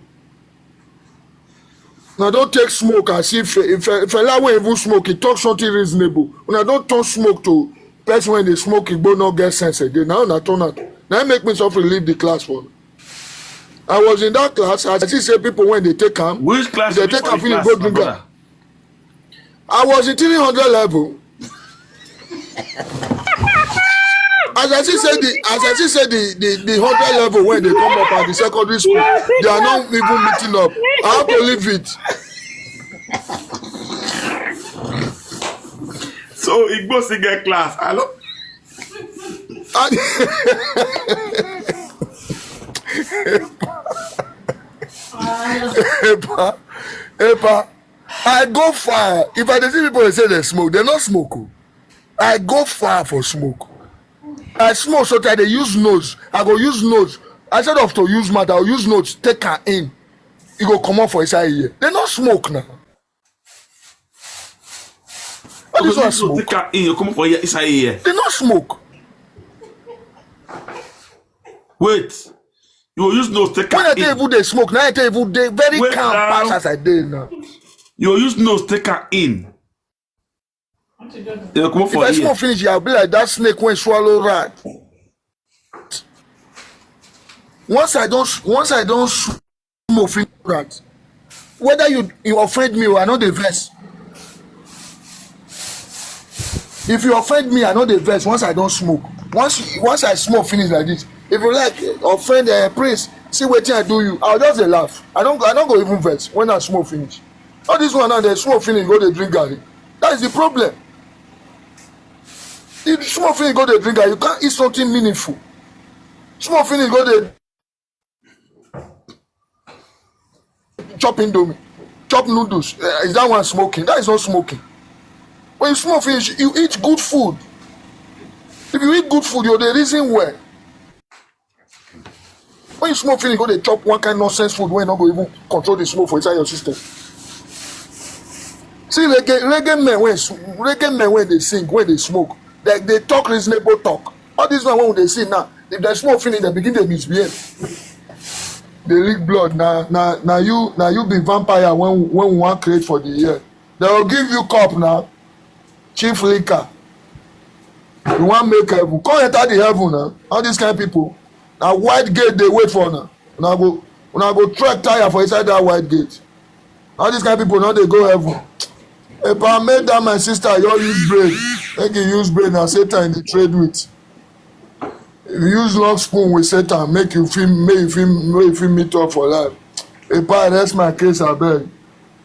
Una don take smoke as if Fe- Fe- Fela wey even smoke, he talk something reasonable. Una don turn smoke to person wey dey smoke igbo no get sense again. Na una turn am. Na im make me suffer leave the class for. I was in that class. I see say people wey dey take am, Which class? they Which take am class, finish go my drink brother? Am. I was in three hundred level. As I see say the as I see say the the the hundred level wey dey come up at the secondary school, they are not even meeting up. I have to leave it. So Igbo still get class. I don't. I, Epa, Epa, I go far. If I dey see people dey say they smoke, they no smoke o. I go far for smoke. I smoke so tey I dey use nose. I go use nose. Instead of to use mouth, I go use nose take am in. E go comot for inside ear. They no smoke na. All this one smoke. Take am in, you come for here, inside here. They no smoke. Wait. You go use nose take When I am take in. Even dey smoke, now I take even dey very Wait calm now. Pass as I dey now. You go use nose take am in. You come If for I here. Smoke finish, I'll be like that snake when swallow rat. Once I don't, once I don't smoke finish rat, whether you you offend me or I no dey vex. If you offend me, I no dey vex. Once I don't smoke, once once I smoke finish like this, if you like offend uh, Prince, see wetin I do you, I'll just dey laugh. I don't I don't go even vex when I smoke finish. All this one now, they smoke finish, go dey drink garri. That is the problem. If smoke finish, go dey drink garri, you can't eat something meaningful. Smoke finish, go dey chop indomie, chop noodles. Eh, is that one smoking? That is not smoking. When you smoke finish, you eat good food. If you eat good food, you dey reason well. When you smoke finish, go dey chop one kind nonsense food wey no go even control the smoke for inside your system. See reggae, reggae men wey s- reggae men wey dey sing, wey dey smoke, they dey talk reasonable talk. All this one wey we dey see now, if dem smoke finish, dem begin dey misbehave. Dey lick blood. Na na na you na you be vampire when when we wan create for the year. Dem go give you cup now. Chief liquor. You wan make heaven? Come enter the heaven now. All these kind people. Na white gate dey wait for una. Una go una go trek tire for inside that white gate. All these kind people no dey go heaven. Epa, make that my sister you use brain. Make you use brain na Satan you dey trade with. If you use long spoon with Satan, make you fit make you fit make you fit meet up for life. Epa, rest my case abeg.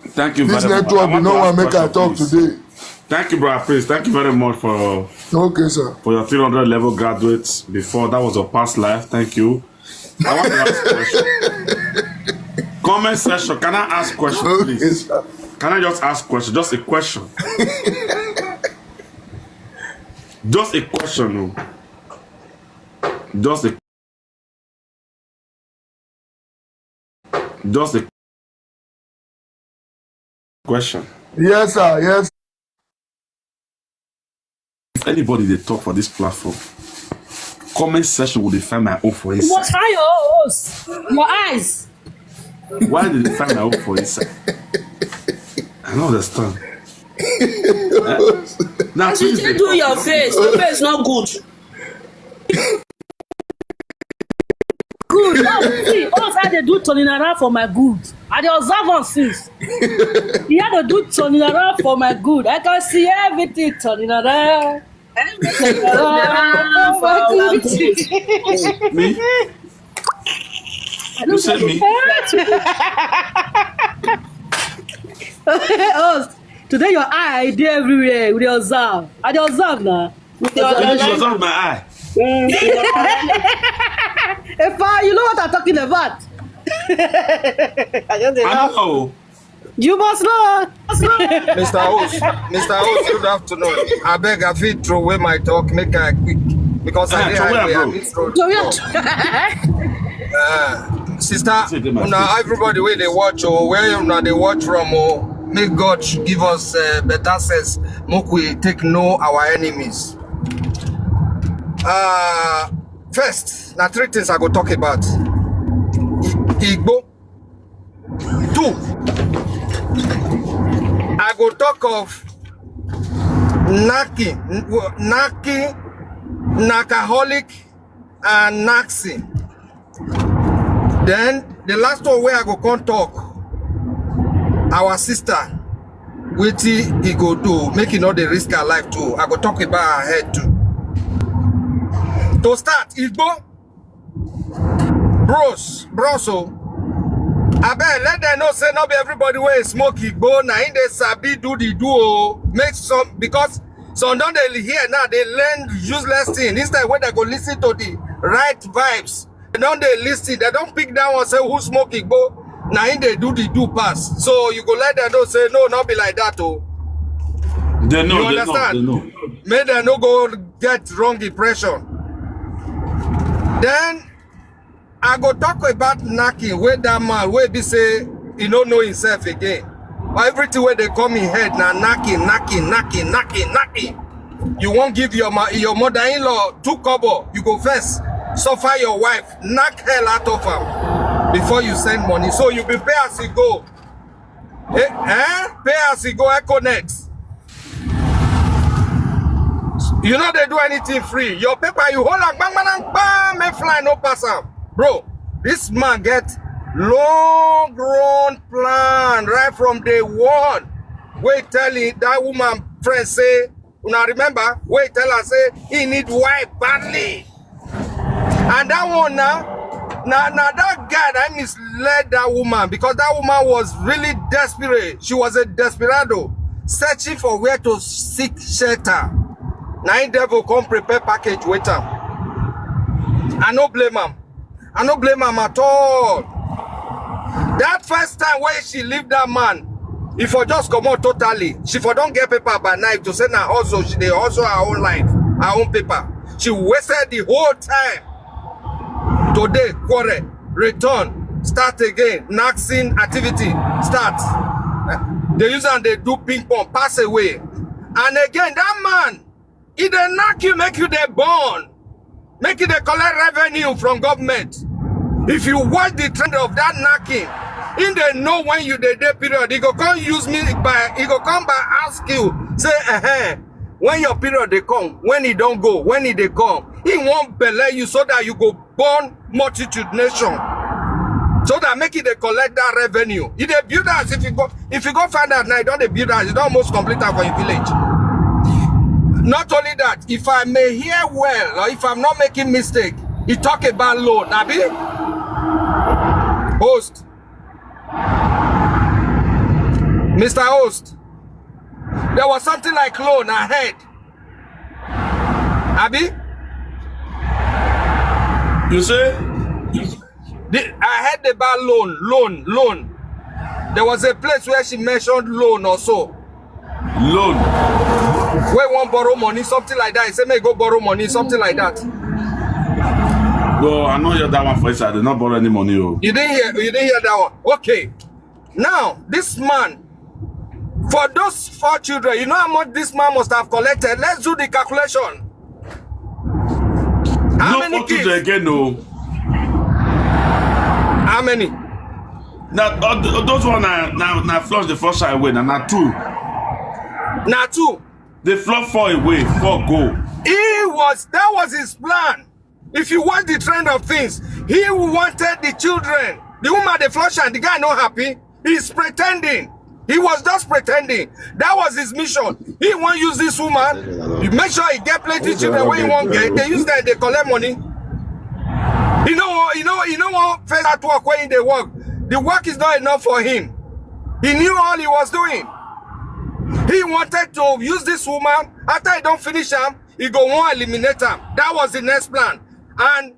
Thank you This very much. network, I we want no to wan ask make I question, talk please. Today. Thank you, brother Prince. Thank you very much for Okay, sir. for your three hundred level graduates before. That was your past life. Thank you. I want to ask a question. Comment section. Can I ask question, Okay, please? Sir. Can I just ask question? Just a question. Just a question. No. Just a just a question. Yes, sir. Yes. If anybody dey talk for this platform, comment section will define my own for You inside. must hide your host, your eyes. Why did they find my own for inside? I don't understand. Now, As you take do your face, your face not good. Good. No, see, us how they do turning around for my good. I dey observe am since. He had to do turning around for my good. I can see everything turning around. Turning around for our good. Me? You said me? Host, today your eye dey everywhere. We dey observe. I dey observe now. With your Finish line. Yourself, my eye. Mm, with your line. Efa, you know what I'm talking about. I just dey I laugh. Don't know. You must know. Mister Host, Mister Host, good afternoon. I beg, I fit throw away my talk, make I quick because I Ah, dey throw away, highway, I bro. need road. So we Talk. are Uh, sister, Say dey my una face. Everybody wey dey watch, oh, where una dey watch from, oh, make God should give us uh, better sense. Make we take know our enemies. Uh, first, na three things I go talk about. I- Igbo. Two, I go talk of knacking, knacking, knackaholic, and naxing. Then the last one wey I go come talk, our sister, wetin e go do make e no dey risk her life too. I go talk about her head too. To start, Igbo, bros, bros, oh, abeg, let them know say no be everybody wey smoke Igbo na im dey sabi do the do, oh. Make some, because some don dey hear now, dey learn useless thing. Instead wey dem go listen to the right vibes, dem don dey listen, dem don pick that one, say who smoke Igbo na im dey do the do pass. So you go let them know say no, no be like that, oh. They know, You they know, understand? They know. Make dem no go get wrong impression. Then I go talk about knacking wey that man wey be say he no know himself again. But everything wey dey come in head na knacking, knacking, knacking, knacking, knacking. You wan give your ma your mother-in-law two kobo, you go first suffer your wife, knack hell out of am before you send money. So you be pay as you go. Eh, eh? Pay as you go, Econet. You no dey do anything free. Your paper, you hold am bang, bang, bang, bang, make fly no pass am. Bro, this man get long run plan right from day one. Wey tell him, that woman friend say, una remember? Wey tell her say he need wife badly. And that one now, now, now that guy that misled that woman, because that woman was really desperate. She was a desperado searching for where to seek shelter. Na him devil come prepare package with am. I no blame am. I no blame am at all. That first time wey she leave that man, e for just comot totally. She for don get paper by night to say na hustle, she dey hustle her own life, her own paper. She wasted the whole time. Today, quarrel, return, start again, naxing activity, start. Dey use am dey do ping pong, pass away. And again, that man, e dey knack you, make you dey born, make you dey collect revenue from government. If you watch the trend of that knacking, him dey know when you dey dey period. He go come use me by, he go come by ask you, say, eh, when your period dey come, when e don go, when e dey come. He wan belle you so that you go born multitude nation, so that make e dey collect that revenue. E dey build house. If you go, if you go find out now, e don dey build house. E don almost complete am for your village. Not only that, if I may hear well, or if I'm not making mistake, he talk about loan. Abi? Host. Mister Host, there was something like loan ahead. Abi? You say? The, I heard about loan, loan, loan. There was a place where she mentioned loan or so. Loan. Wey wan borrow money, something like that. He say make go borrow money, something like that. No, I no hear that one for inside. They not borrow any money. Oh. You didn't hear, you didn't hear that one. Okay. Now, this man, for those four children, you know how much this man must have collected? Let's do the calculation. How No many four children kids? Again, no. How many? Now, uh, th- those one are now now flush the first side away. Now, now two. Now two. They flush four away, four go. He was, that was his plan. If you watch the trend of things, he wanted the children. The woman dey flush and the guy no happy. He's pretending. He was just pretending. That was his mission. He wan use this woman. You make sure he get plenty children wey he wan get. They use that, they collect money. You know, you know, you know what? First at work when he dey work, the work is not enough for him. He knew all he was doing. He wanted to use this woman. After he don finish am, He go wan eliminate am. That was the next plan. And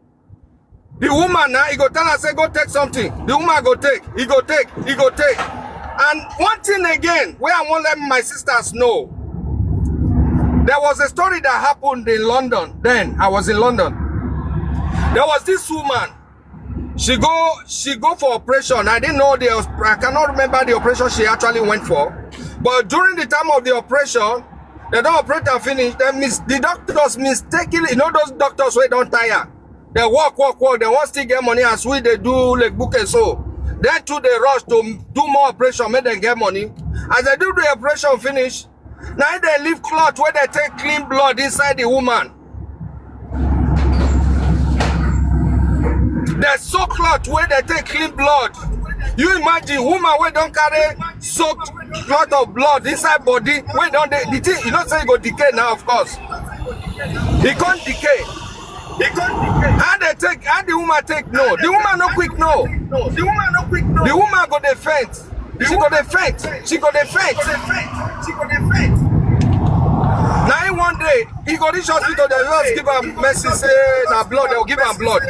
the woman now, he go tell her say go take something. The woman go take, he go take, he go take. And one thing again, where I wan let my sisters know, there was a story that happened in London. Then I was in London. There was this woman. She go, she go for operation. I didn't know the, I cannot remember the operation she actually went for. But during the time of the operation, they don operate and finish. Then mis-, the doctors mistakenly, you know those doctors wey don tire. They work, work, work. They wan still get money as we dey do like bouquet so. Then too they rush to do more operation, make them get money. As they do the operation finish, now they leave cloth where they take clean blood inside the woman. They soak cloth where they take clean blood. You imagine woman wey don carry soaked cloth of blood inside body, wey don dey, the thing, you know say e go decay now, of course. E come decay. E come decay. How they take, how the woman take no? The woman no quick no. The woman no quick no. The woman go dey faint. She go dey faint. She go dey faint. She go dey faint. Now in one day, he go reach hospital, they just give am message say na blood, they will give am blood.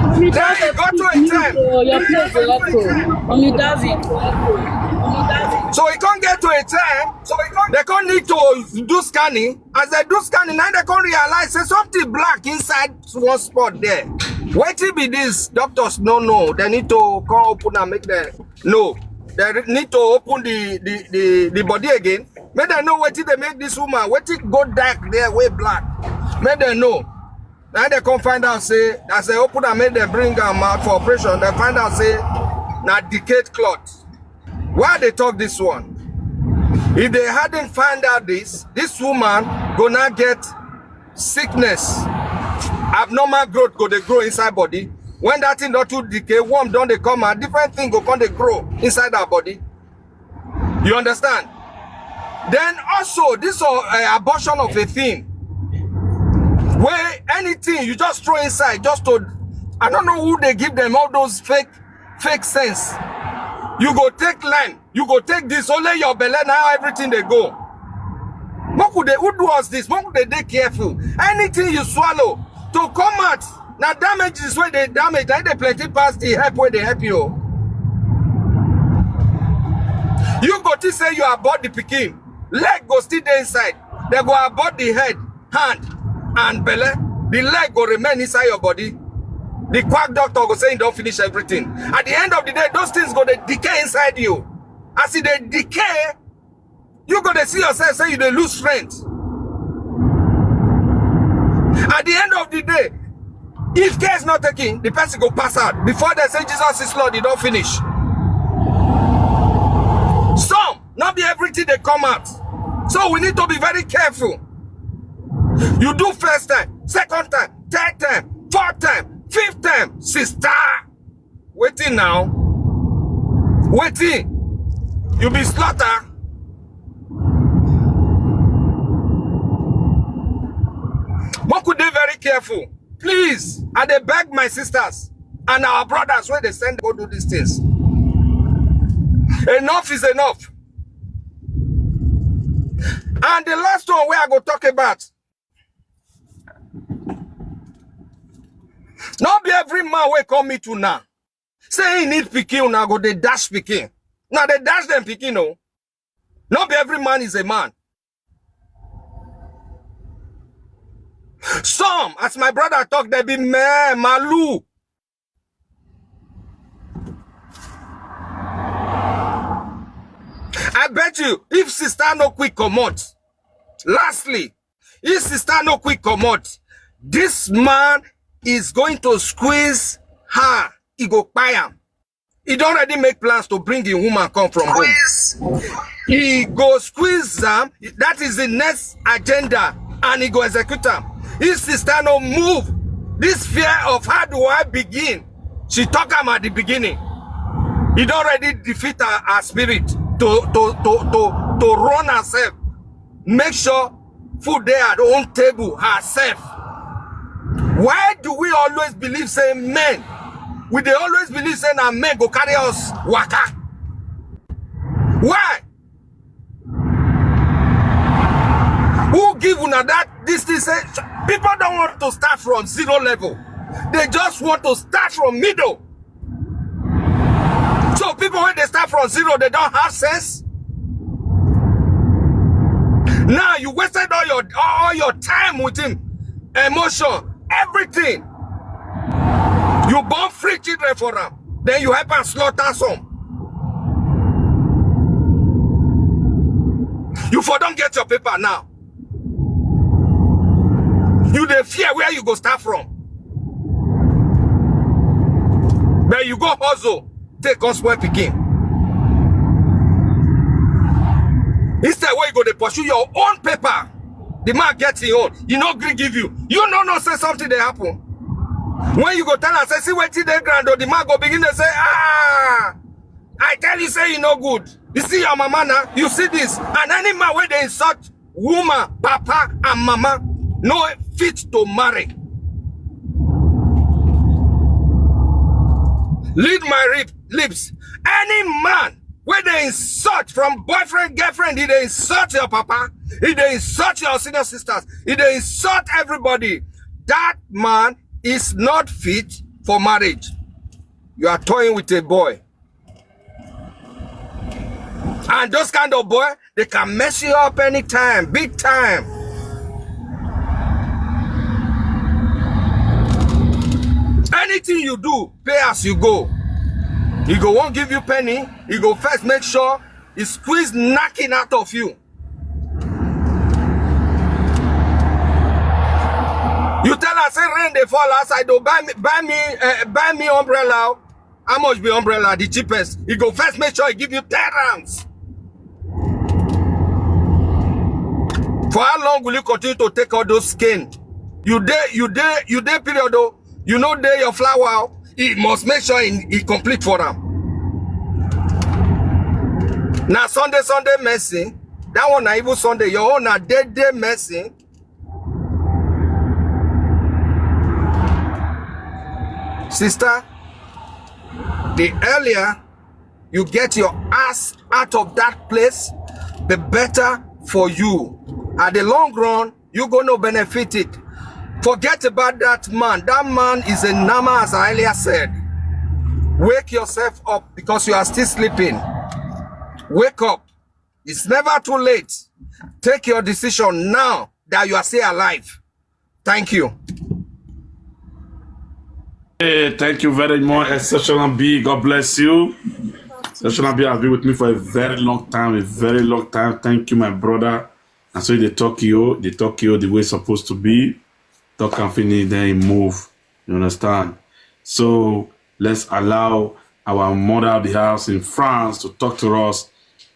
Mommy, Then that's e a go to a please, time. oh, your place dey echo. Mommy, that's it. Mommy, that's it. So e come get to a time, so e come, they come need to do scanning. As they do scanning, now they come realize say something black inside one spot there. Wetin be this? Doctors no know. They need to come open and make them know. They re-, need to open the, the, the, the body again. Make them know wetin dey make this woman, wetin go dark there wey black. Make them know. Now they come find out say, as they open and make them bring am out for operation, they find out say na decayed cloth. Why they talk this one? If they hadn't find out this, this woman go now get sickness. Abnormal growth go dey grow inside body. When that thing don too decay, worm don dey come out, different thing go come dey grow inside her body. You understand? Then also, this uh, uh, abortion of a thing, where anything you just throw inside, just to, I don't know who they give them all those fake, fake sense. You go take lime, you go take this, only your belly, now everything they go. Make we dey, who do us this? Make we dey dey careful. Anything you swallow to come out, na damages wey dey damage, na dey plenty pass the help wey dey help you. You go think say you abort the pikin, leg go still dey inside. They go abort the head, hand, and belly. The leg go remain inside your body. The quack doctor go say he don finish everything. At the end of the day, those things go dey decay inside you. As e dey decay, you go dey see yourself say you dey lose strength. At the end of the day, if care is not taken, the person go pass out. Before they say Jesus is Lord, e don finish. Some, not be everything they come out. So we need to be very careful. You do first time, second time, third time, fourth time, fifth time, sister. Wetin now? Wetin? You be slaughter? Make we dey very careful. Please, I dey beg my sisters and our brothers wey dey send go do these things. Enough is enough. And the last one wey I go talk about, no be every man wey come meet una say he need pikin, una go dey dash pikin. Una dey dash dem pikin o. No be every man is a man. Some, as my brother talk, they be meh, malu. I bet you, if sister no quick comot, lastly, if sister no quick comot, this man is going to squeeze her. He go kpai am. He don already make plans to bring the woman come from home. He go squeeze am. That is the next agenda, and he go execute am. If sister no move, this fear of how do I begin? She talk am at the beginning. He don already defeat her, her spirit to, to, to, to, to run herself. Make sure food dey at own table herself. Why do we always believe say men, we dey always believe say na men go carry us waka? Why? Who give una that this thing? Say people don't want to start from zero level. They just want to start from middle. So people, when they start from zero, they don't have sense. Now you wasted all your all your time with him, emotion, everything. You born three children for am, then you help am slaughter some. You for don't get your paper now. You dey fear where you go start from. But you go hustle, take come spoil pikin. Instead, where you go dey pursue your own paper, the man get him own. He no gree give you. You no know say something dey happen. When you go tell am say see wetin dey ground o, the man go begin dey say, ah, I tell you say e no good. You see your mama now, you see this. And any man wey dey insult woman, papa and mama no fit to marry. Lead my rip, lips. Any man wey dey insult, from boyfriend, girlfriend, he dey insult your papa, he dey insult your senior sisters, he dey insult everybody. That man is not fit for marriage. You are toying with a boy. And those kind of boy, they can mess you up anytime, big time. Anything you do, pay as you go. He go won't give you penny. He go first make sure he squeeze knocking out of you. You tell us say rain dey fall outside, oh, buy me, buy me, uh, buy me umbrella. How much be umbrella? The cheapest. He go first make sure he give you ten rounds. For how long will you continue to take all those skin? You dey, you dey, you dey period though. You know dey your flower. He must make sure he, he complete for them. Now Sunday, Sunday mercy. That one na even Sunday. Your own na day, day mercy. Sister, the earlier you get your ass out of that place, the better for you. At the long run, you gonna benefit it. Forget about that man. That man is a nama, as I earlier said. Wake yourself up because you are still sleeping. Wake up. It's never too late. Take your decision now that you are still alive. Thank you. Hey, thank you very much, Exceptional B. God bless you. Exceptional B has been with me for a very long time, a very long time. Thank you, my brother. And so they talk you, they talk you the way it's supposed to be. Talk and finish, then he move. You understand? So let's allow our mother of the house in France to talk to us.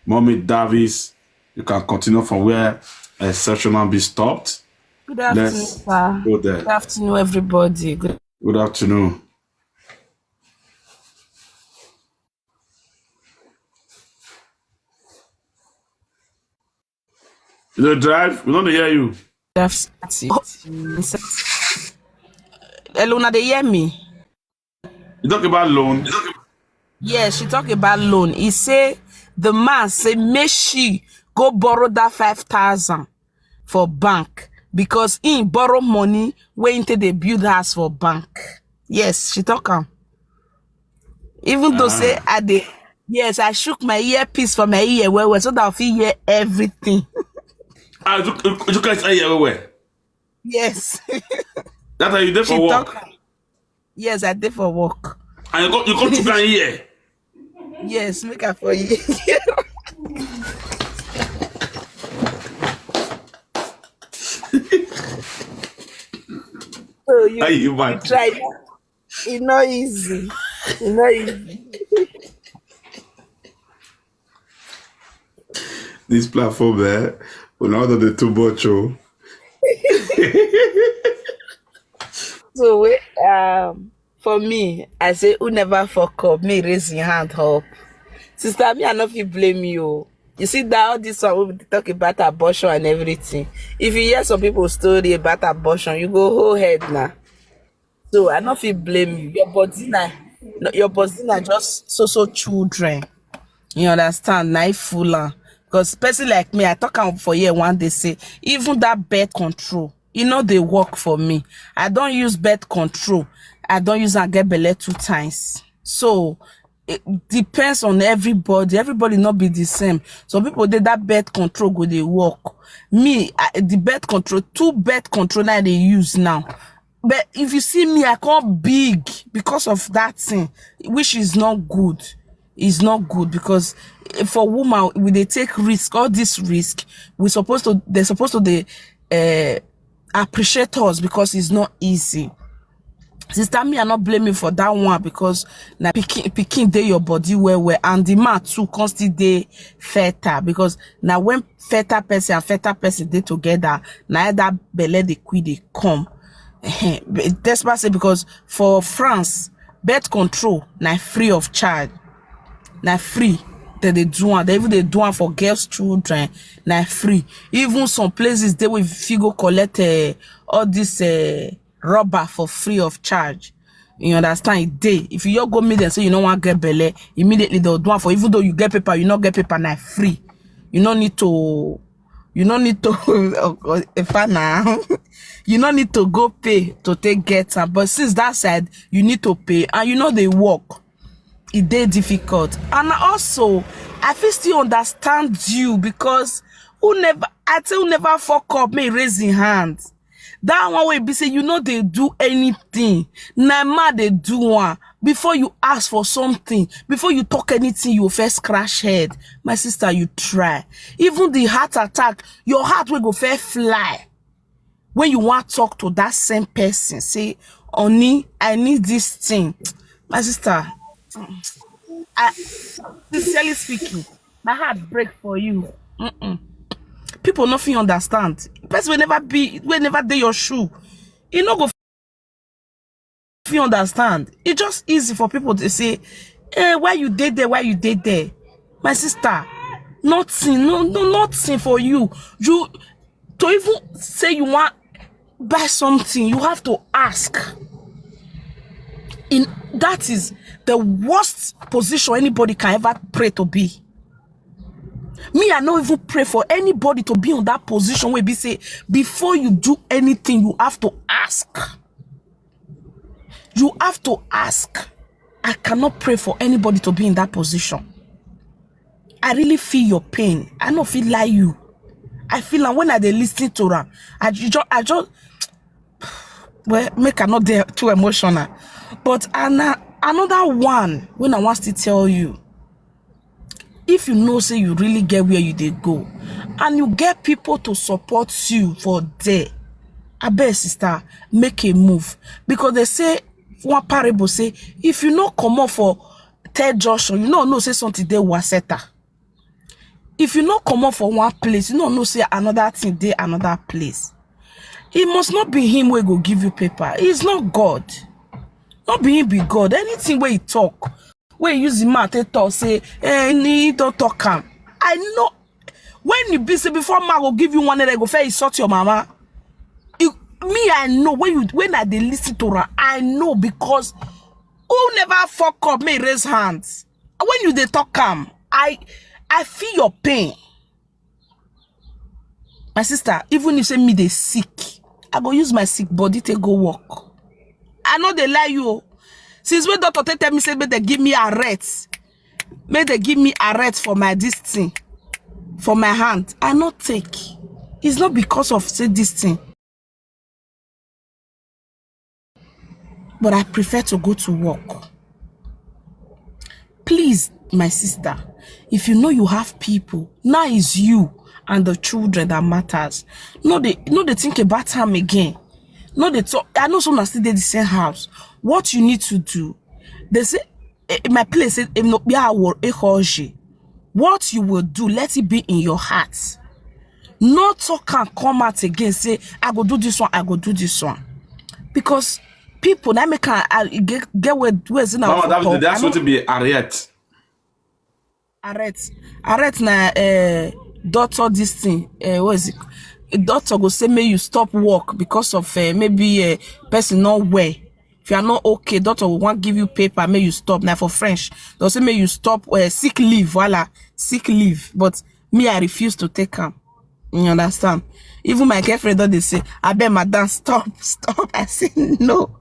Mommy Davis, you can continue from where Exceptional B stopped. Good afternoon, Let's sir. Go there. Good afternoon, everybody. Good Good afternoon. You dey drive? We don't hear you. Good afternoon. Hello, now they hear me? You talk about loan. Yes, she talk about loan. He say the man say make she go borrow that five thousand for bank because he borrow money wey he take dey build house for bank. Yes, she talk am. Even though say I dey, yes, I shook my earpiece for my ear well well so that I fit hear everything. Ah, you, you, you guys are here where? Yes, That are you there for she work? Talk am. Yes, I dey for work. And you go, you go to can hear. Yes, make I for you. So you, Are you you mad? Try. E no easy. E no easy. This platform there, we know that they too much. Oh. So wait, um, for me, I say who never fuck up, me raise your hand up. Sister, me, I no fit blame you. You see that all this one we dey talk about abortion and everything. If you hear some people story about abortion, you go whole head now. So I no fit blame you. Your body na, no, your body na just so so children. You understand? Na e full am. Because person like me, I talk am for here one day, say, even that birth control, e no dey work for me. I don use birth control. I don use am get belle two times. So, it depends on everybody. Everybody not be the same. Some people dey, that birth control go dey work. Me, I, the birth control, two birth control now they use now. But if you see me, I come big because of that thing, which is not good. It's not good because, eh, for woman, we dey take risk. All this risk, we supposed to, they're supposed to dey, uh, appreciate us because it's not easy. Sister, me, I not blame you for that one because na picking, picking dey your body well well, and the man too come still dey fertile, because now when fertile person and fertile person dey together, now that belle dey quick dey come. But that's why I say, because for France, birth control na free of charge, na free. They dey do am. They even dey do am for girls' children, na free. Even some places they will fit go collect, uh, all this, uh, rubber for free of charge. You understand? It dey. If you go meet them, say you no wan get belle, immediately they'll do am for. Even though you get paper, you no get paper, na free. You no need to. You no need to. If I now, you no need to go pay to take get am. But since that side, you need to pay, and you know they work. It dey difficult, and also I fit still understand you because who never, I tell who never fuck up, may raise him hand. That one wey be say you know they do anything. Na man they do one. Before you ask for something, before you talk anything, you first crash head. My sister, you try. Even the heart attack, your heart will go fair fly. When you want talk to that same person, say, "Honey, I need this thing." My sister, I, sincerely speaking, my heart break for you. Mm-mm. People no fit understand. Person will never be, will never dey your shoe. You no go fit understand. It's just easy for people to say, "Eh, why you dey there? Why you dey there?" My sister, nothing, no, no, nothing for you. You, to even say you want buy something, you have to ask. In, that is the worst position anybody can ever pray to be. Me, I no even pray for anybody to be on that position where be say, before you do anything, you have to ask. You have to ask. I cannot pray for anybody to be in that position. I really feel your pain. I no feel like you. I feel like when I dey listen to her, I ju-, I just, well, make I not dey too emotional. But an-, another one when I want to tell you, if you know say you really get where you dey go, and you get people to support you for there, I beg, sister, make a move. Because they say, one parable say, if you no come up for third junction, you no know say something dey waseta. If you no come up for one place, you no know say another thing dey another place. It must not be him wey go give you paper. He's not God. Not be him be God. Anything wey he talk, wey he use him mouth take talk, say, eh, he don talk am. I know. When you be say before man go give you one naira, go fair insult your mama. You, me, I know when you, when I dey listen to her, I know because who never fuck up may raise hands. When you dey talk am, I, I feel your pain. My sister, even if say me dey sick, I go use my sick body take go work. I no dey lie you o. Since when doctor take tell me say make they give me arrest, make they give me arrest for my this thing, for my hand, I no take. It's not because of say this thing. But I prefer to go to work. Please, my sister, if you know you have people, now is you and the children that matters. No dey, no dey think about am again. No dey talk. I know some are still dey the same house. What you need to do, they say, eh, my place, eh, eh, no, yeah, I will, eh, hoji. What you will do, let it be in your heart. No talk and come out again, say, "I go do this one, I go do this one." Because people, that make a, a, get, get where, where is it now? Mama, that, that's what to be arrest. Arrest. Arrest na, eh, doctor this thing. Eh, what is it? A doctor go say, "May you stop work because of, eh, maybe, eh, person not well." If you are not okay, doctor will want give you paper, may you stop. Now for French, they'll say, "May you stop, uh, sick leave, voila, sick leave." But Me, I refuse to take am. You understand? Even my girlfriend don dey say, "Abeg, madam, stop, stop." I say, "No."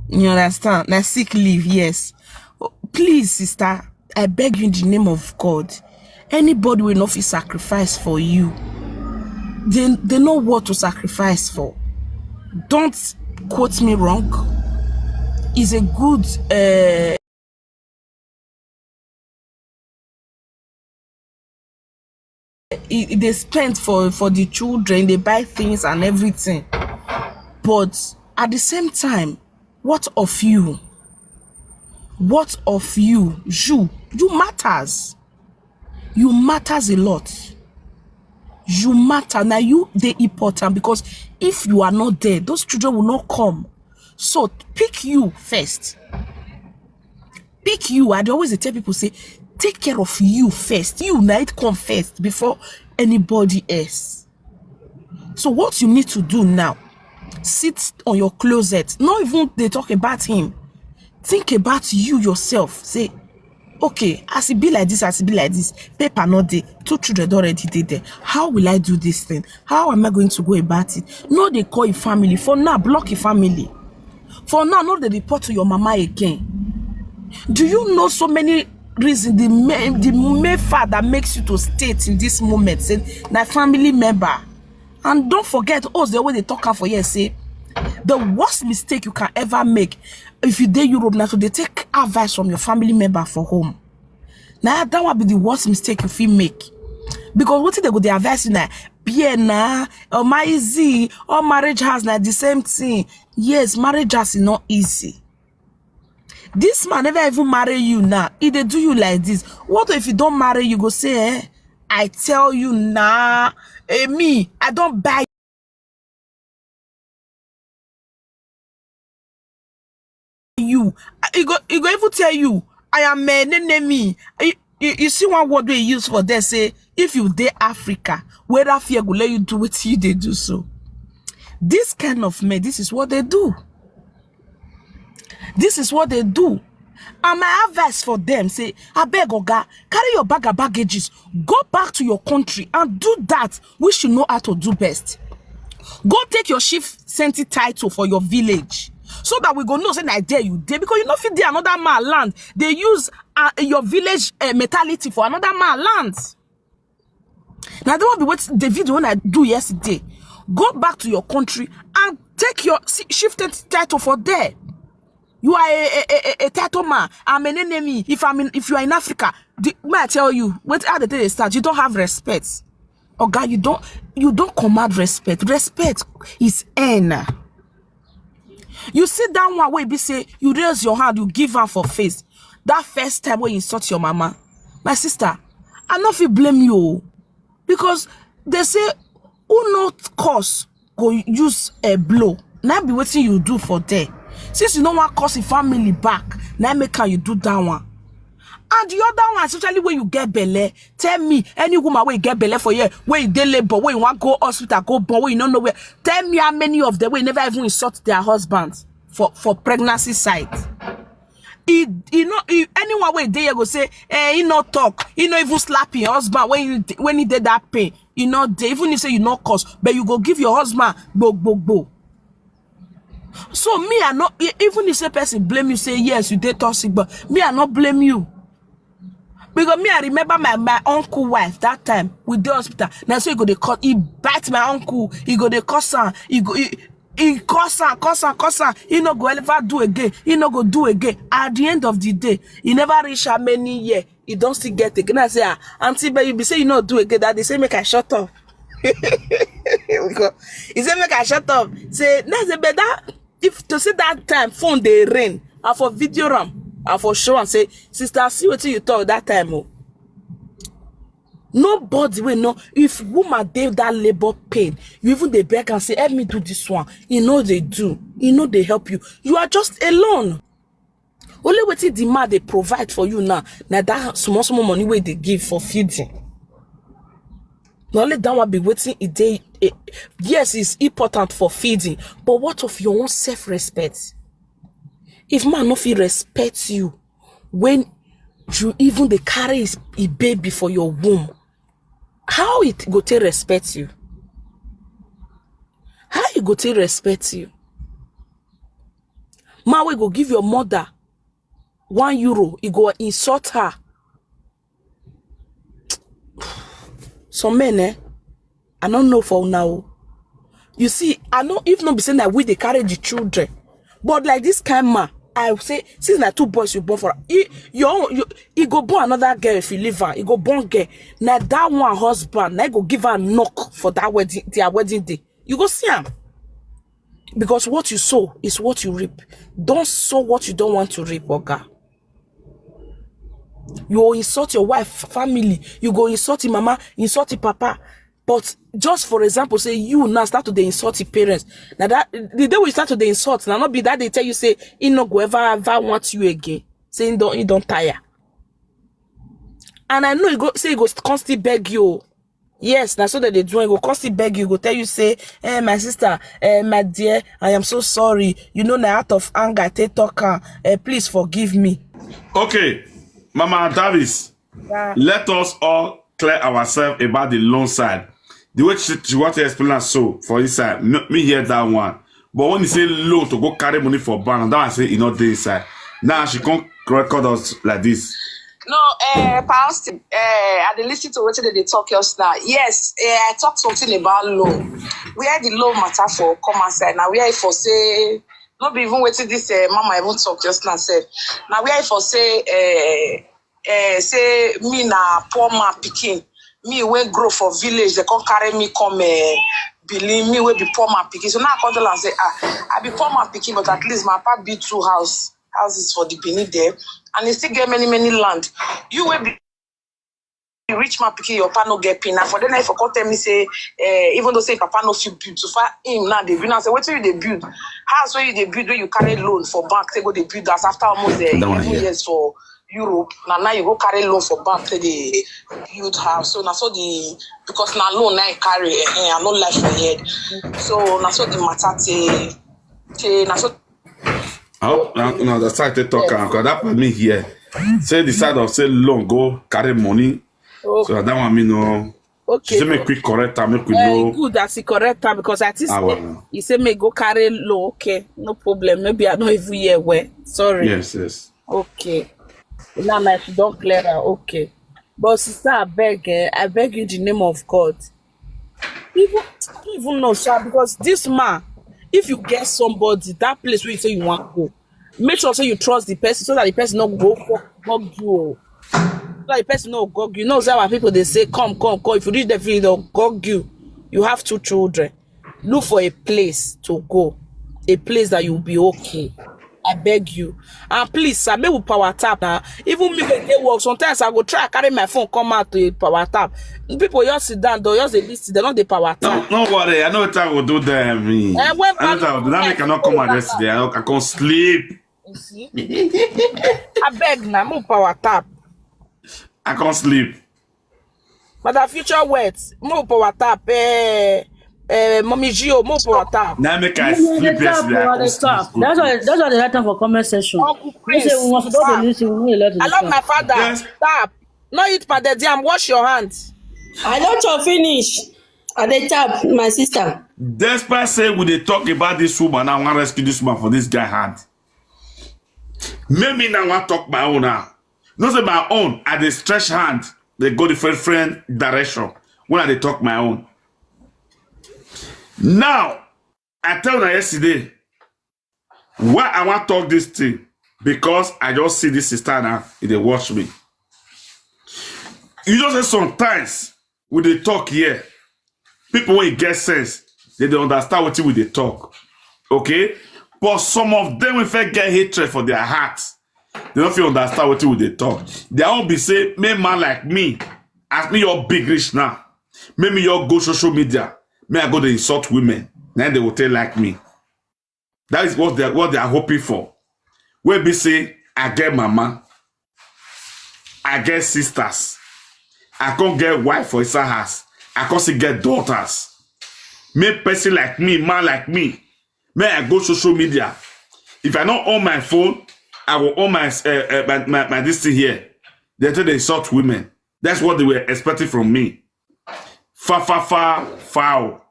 You understand? Na sick leave, yes. Oh, please, sister, I beg you in the name of God. Anybody wey no fit sacrifice for you, they, they know what to sacrifice for. Don't quote me wrong. Is a good, uh, e, e dey spend for, for the children, they buy things and everything. But at the same time, what of you? What of you? You, you matters. You matters a lot. You matter. Now you dey important, because if you are not there, those children will not come. So pick you first. Pick you. I dey always dey tell people say, take care of you first. You na it come first before anybody else. So what you need to do now, sit on your closet. Not even dey talk about him. Think about you yourself. Say, "Okay, as e be like this, as e be like this, paper no dey, two children don already dey there. How will I do this thing? How am I going to go about it?" No dey call your family. For now, block your family. For now, no dey report to your mama again. Do you know so many reasons the main, the main fact that makes you to stay till this moment? Say, "Na family member." And don't forget, us the way they talk am for here say, the worst mistake you can ever make if you dey Europe na to dey take advice from your family member for home. Na that one be the worst mistake you fit make. Because wetin they go dey advise you na, "Beer na, or my easy, or marriage house na the same thing." Yes, marriage house is not easy. This man never even marry you now. He dey do you like this. What if he don marry you, go say, "Eh, I tell you now, eh, me, I don buy you." He go, he go even tell you, "I am an enemy." You, you, you see one word wey he use for there, say, if you dey Africa, whether fear go let you do wetin you dey do so. This kind of men, this is what they do. This is what they do. And my advice for them, say, "Abeg, oga, carry your bag and baggages, go back to your country and do that which you know how to do best. Go take your chieftaincy title for your village, so that we go know say na there you dey, because you no fit dey another man land. They use, uh, your village, uh, mentality for another man land." Now that one be what the video when I do yesterday. Go back to your country and take your si-, chieftaincy title for there. You are a, a, a, a title man. I'm an enemy. If I'm in, if you are in Africa, the, may I tell you, what, how the day start, you don't have respect. Oga, you don't, you don't command respect. Respect is earn. You see that one wey be say you raise your hand, you give am for face. That first time when you insult your mama, my sister, I no fit blame you o. Because they say, "Who no cause go use a blow." Na be wetin you do for there. Since you no wan cause the family back, na make am you do that one. And the other one, especially when you get belle, tell me, any woman wey get belle for here, wey dey labor, wey wan go hospital, go born, wey you no know where, tell me how many of them wey never even insult their husband for, for pregnancy side. He, he no, he, anyone wey dey here go say, "Eh, he no talk, he no even slap him husband when he, when he dey that pain." He no dey, even if say you no cause, but you go give your husband gbo, gbo, gbo. So me, I no, e-, even if say person blame you, say, "Yes, you dey toxic," but me, I no blame you. Because me, I remember my, my uncle wife that time with the hospital. Now so he go dey cut, he bite my uncle, he go dey cuss am, he go, he, he cuss am, cuss am, cuss am. He no go ever do again. He no go do again. At the end of the day, he never reach how many year, he don still get again. I say, "Ah, auntie, but you be say you no do again." That they say make I shut up. Because he say make I shut up. Say, na say, but that, if to see that time phone dey ring, I for video am, I for show am say, "Sister, see wetin you talk that time o." Nobody wey no, if woman dey that labor pain, you even dey beg am say, "Help me do this one." He no dey do. He no dey help you. You are just alone. Only wetin the man dey provide for you now, na that small, small money wey dey give for feeding. Na only that one be wetin e dey, eh, yes, it's important for feeding, but what of your own self-respect? If man no fit respect you when you even dey carry his, his baby for your womb, How it go take respect you? How e go take respect you? Man wey go give your mother one euro, e go insult her. Some men, eh? I don't know for now. You see, I know if not be saying that we they carry the children, but like this kind man, I say since na two boys you born for, he, your own, you, he go born another girl if you leave her. He go born girl. Now that one husband, now go give her knock for that wedding, their wedding day. You go see him. Because what you sow is what you reap. Don't sow what you don't want to reap, oga. You go insult your wife, family. You go insult your mama, insult your papa. But just for example, say you now start to dey insult your parents. Now that the day we start to dey insult, now not be that they tell you say he no go ever ever want you again. Say he don't he don't tire. And I know he go say he go constantly beg you. Yes, now so that they do. He go constantly beg you. Go tell you say, "Eh, my sister, eh, my dear, I am so sorry. You know, na out of anger, take talk am. Eh, please forgive me." Okay, Mama Davis, let us all clear ourselves about the loan side. The way she, she want to explain us so for inside, me, me hear that one. But when you say loan to go carry money for bank, that one say e not dey inside. Now she come record us like this. No, uh, Pastor, uh, I dey listen to wetin dem dey talk just now. Yes, uh, I talk something about loan. Where the loan matter for come outside now? Where e for say no be even wetin this uh, mama even talk just now sef. Now where e for say uh, uh, say me na poor man pikin, me wey grow for village, dem come carry me come uh, Benin, me wey be poor man pikin. So now I come tell am say, ah, I be poor man pikin, but at least my papa build two house houses for the Benin there, and he still get many many land. You wey be rich man pikin, your papa no get pin. Na for then I for come tell me say, eh, even though say papa no fit build, so far him now dey build. Now say wetin you dey build? House wey you dey build, wey you carry loan for bank take go dey build house after almost eh, That one eleven here. Years for Europe. Na now you go carry loan for bank take dey build house. So na so the because na loan na I carry, eh, eh, I no like for head. So na so the matter take take na so I hope na na the side they talk am because that part me here. Say the side of say loan go carry money. So that one me no. She Okay. say make quick correct am, make we Eh, know. Good as he correct am because I think Ah, say well. He say make go carry loan. Okay, no problem. Maybe I don't even hear well. Sorry. Yes, yes. Okay. Now my she don't clear her. Okay. But sister, I beg, eh, I beg you in the name of God. Even I don't even know, sha, because this man, if you get somebody, that place where you say you want to go, make sure say you trust the person so that the person not go fuck bug you. Oh. So that the person not gog you. You know, say our people they say, come, come, come. If you reach the field, they'll gog you. You have two children. Look for a place to go, a place that you'll be okay. I beg you. And please, sir, make we power tap now. Even me when they work, sometimes I go try carry my phone, come out to a power tap. People just sit down, they just dey listen, they not the power tap. No, no worry. I know what I will do there. Me. Eh, when I know what I will do. That make I not come out yesterday. I, I can't sleep. You see? I beg now, more power tap. I can't sleep. But our future words, more power tap. Eh, eh, Mommy Gio, more power tap. Now make I You know, sleep they tap, yesterday. I you are can't the sleep. tap. That's why, that's why they write am for comment section. Uncle They say Prince, we must go tap. to listen. We know a lot of I love my tap. father. Yes. Tap. No eat pounded yam. Wash your hands. I don chop finish. I dey tap, my sister. Despite say we dey talk about this woman, I want rescue this woman for this guy hand. Maybe now I talk my own now. Not say my own. I dey stretch hand. They go different different direction when I dey talk my own. Now I tell her yesterday why I want talk this thing because I just see this sister now. If they watch me, you just say sometimes we dey talk here. People when get sense, they dey understand what we dey talk. Okay, but some of them if I get hatred for their heart, they don't feel understand what we dey talk. They won't be say me man like me, as me your big rich now, make me your go social media, me I go to insult women, then they will tell like me. That is what they what they are hoping for. Where be say I get mama, I get sisters, I can't get wife for inside house, I can't see get daughters. Me person like me, man like me, may I go social media. If I don't own my phone, I will own my uh, uh, my, my, my this thing here. They tell they insult women. That's what they were expecting from me. Fa, fa, fa, foul.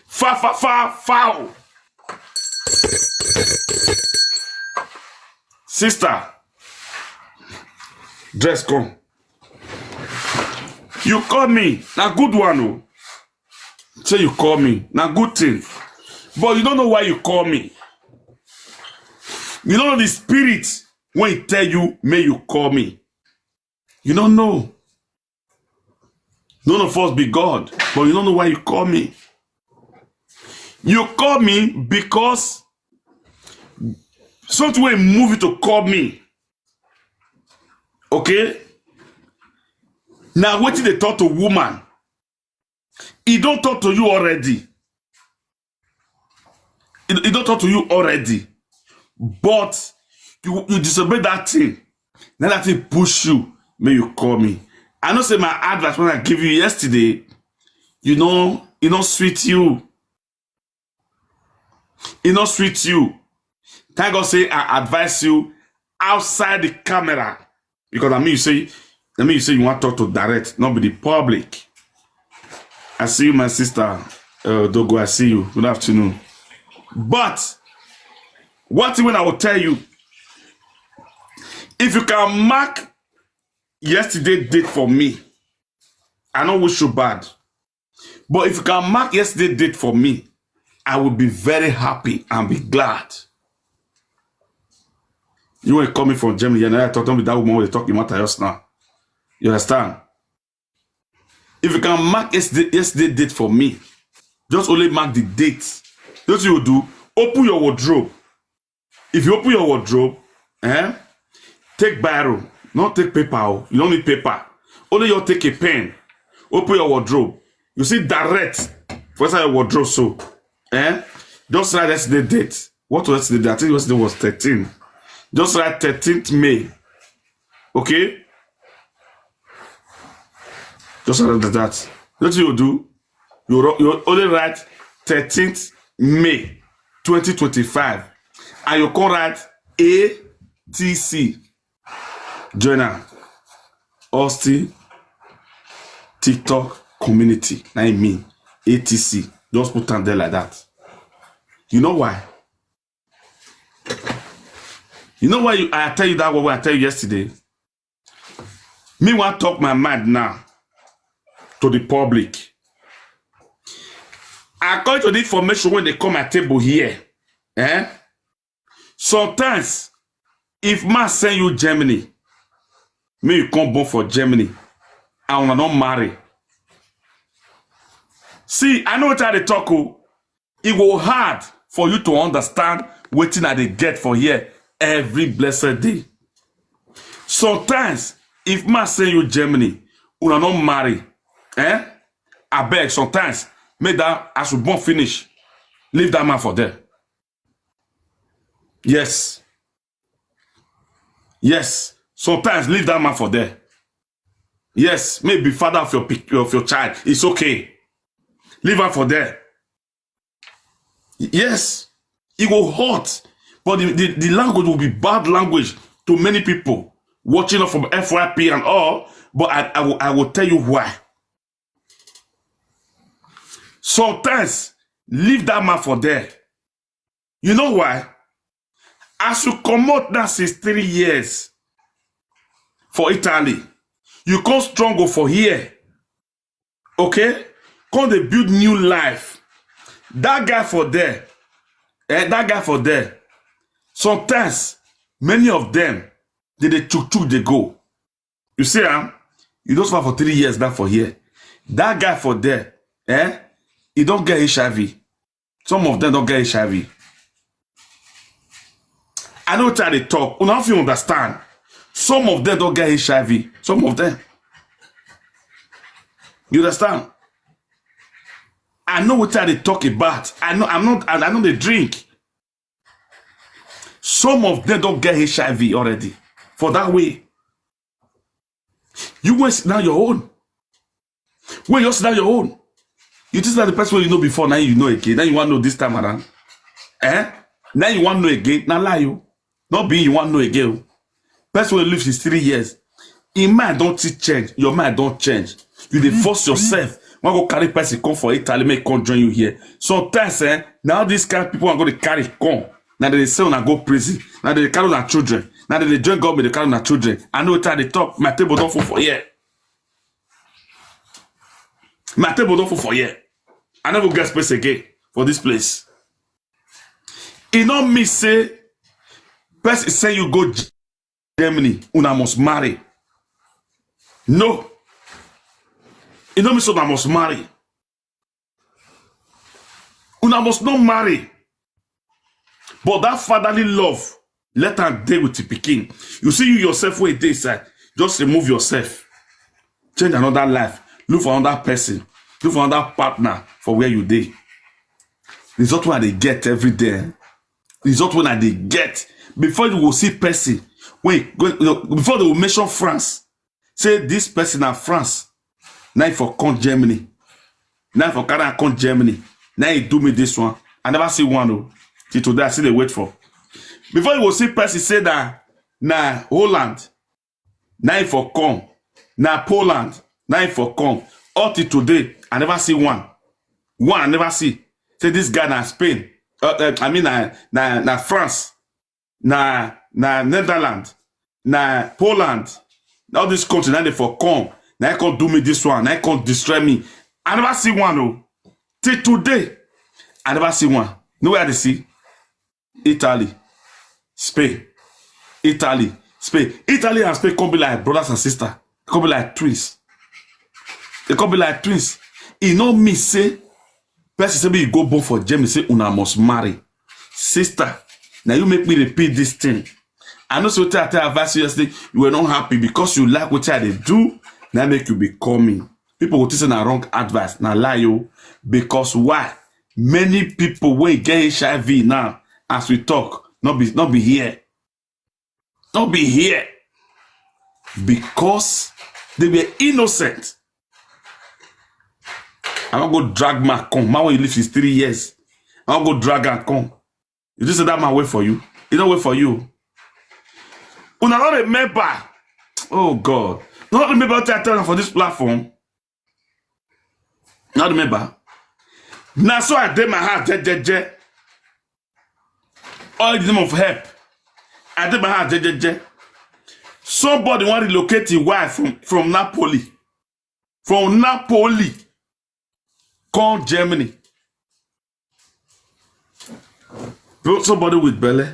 Fa, fa, fa, foul. Sister, dress come. You call me, na good one o. Say you call me, na good thing. But you don't know why you call me. You don't know the spirit when he tell you, may you call me. You don't know. None of us be God, but you don't know why you call me. You call me because something will move you to call me. Okay? Now, wetin dey talk to woman? He don't talk to you already. He, he don't talk to you already. But you, you disobey that thing. Now that thing push you, may you call me. I know say my advice when I give you yesterday, you know, it don't sweet you. It not sweet you. Thank God say I advise you outside the camera. Because I mean you say, I mean you say you want talk to direct, not be the public. I see you, my sister. Uh, Dogo, I see you. Good afternoon. But what thing when I will tell you, if you can mark yesterday date for me, I don't wish you bad. But if you can mark yesterday date for me, I will be very happy and be glad. You ain't coming from Germany. And I talk to me that woman will talk in matter just now. You understand? If you can mark yesterday, yesterday date for me, just only mark the date. What you do, open your wardrobe. If you open your wardrobe, eh, take biro, not take paper. Oh. You don't need paper. Only you take a pen. Open your wardrobe. You see direct for inside your wardrobe. So, eh, just write yesterday date. What was yesterday? I think yesterday was thirteen. Just write thirteenth May. Okay? Just write that. What you do? You, ro- you only write thirteenth May twenty twenty-five. And you can write A T C. Join am. Austin TikTok community. I mean, A T C. Just put am there like that. You know why? You know why you, I tell you that what I tell you yesterday? Me want talk my mind now to the public. According to the information when they come at table here, eh? Sometimes, if man send you Germany, me you come born for Germany, and una not marry. See, I know what I dey talk. Oh. It go hard for you to understand wetin I dey get for here every blessed day. Sometimes, if man send you Germany, una not marry, eh? I beg, sometimes, make that as you born finish, leave that man for there. Yes. Yes. Sometimes leave that man for there. Yes, maybe father of your pic- of your child. It's okay. Leave her for there. Yes, it will hurt, but the, the, the language will be bad language to many people watching us from F Y P and all. But I, I, will, I will tell you why. Sometimes leave that man for there. You know why? As you comot that since three years for Italy, you come struggle for here. Okay? Come dey build new life. That guy for there, eh, that guy for there, sometimes many of them, they dey chuk chuk dey go. You see am? You don suffer for three years now for here. That guy for there, eh? He don't get H I V. Some of them don't get H I V. I know what they talk. Una fit understand. Some of them don't get H I V. Some of them. You understand? I know what they talk about. I know I'm not. I, I know they drink. Some of them don't get H I V already. For that way, you went sit down your own. When you sit down your own, you think that the person you know before now you know again. Now you want to know this time around. Eh? Now you want to know again. Now lie you. Not being you want to know again. Person will live since three years. In mind don't see change. Your mind don't change. You dey force yourself. Wan go carry person come for Italy, make come join you here. Sometimes, eh, now this kind of people are going to carry come. Now they say una go prison. Now they carry una children. Now they join government, they carry una children. I know what they talk. My table don't fall for here. My table don't fall for here. I never get space again for this place. E no mean say person say you go Germany, una must marry. No. E no mean say una must marry. Una must not marry. But that fatherly love, let am dey with the pikin. You see you yourself wey dey inside, just remove yourself. Change another life. Look for another person. Look for another partner for where you dey. Result wey I dey get every day. Result wey I dey get. Before you go see person, wait, before they will mention France, say this person na France. Now for come Germany. Now for carry am come Germany. Now he do me this one. I never see one o. Till today, I still dey wait for. Before you go see person say that na Holland. Now for come. Na Poland. Now for come. Up till today, I never see one. One, I never see. Say this guy na Spain. Uh, uh, I mean, na, na, na France. Na, na Netherlands. Na Poland. All this country, now they for come. Now I come do me this one. Now I come destroy me. I never see one, oh. Till today, I never see one. Nowhere I dey see. Italy, Spain, Italy, Spain. Italy and Spain come be like brothers and sisters. They come be like twins. They come be like twins. E no mean say person say make you go born for Germany, say una must marry. Sister, now you make me repeat this thing. I know so tell I tell advice you yesterday, you were not happy because you like what I dey do. Now make you be coming. People go think say na wrong advice, na lie o. Because why? Many people wey get H I V now, as we talk, not be not be here, not be here, because they were innocent. I wan go drag man come, man wey you live since three years. I wan go drag am come. You just say that man wait for you. He don't wait for you. Una no remember. Oh God. No remember what I tell you for this platform. Not remember. Now so I did my heart, je, je, je. All in the name of help. I did my heart, je, je, je. Somebody want to relocate his wife from, from Napoli. From Napoli. Come Germany. Build somebody with belly.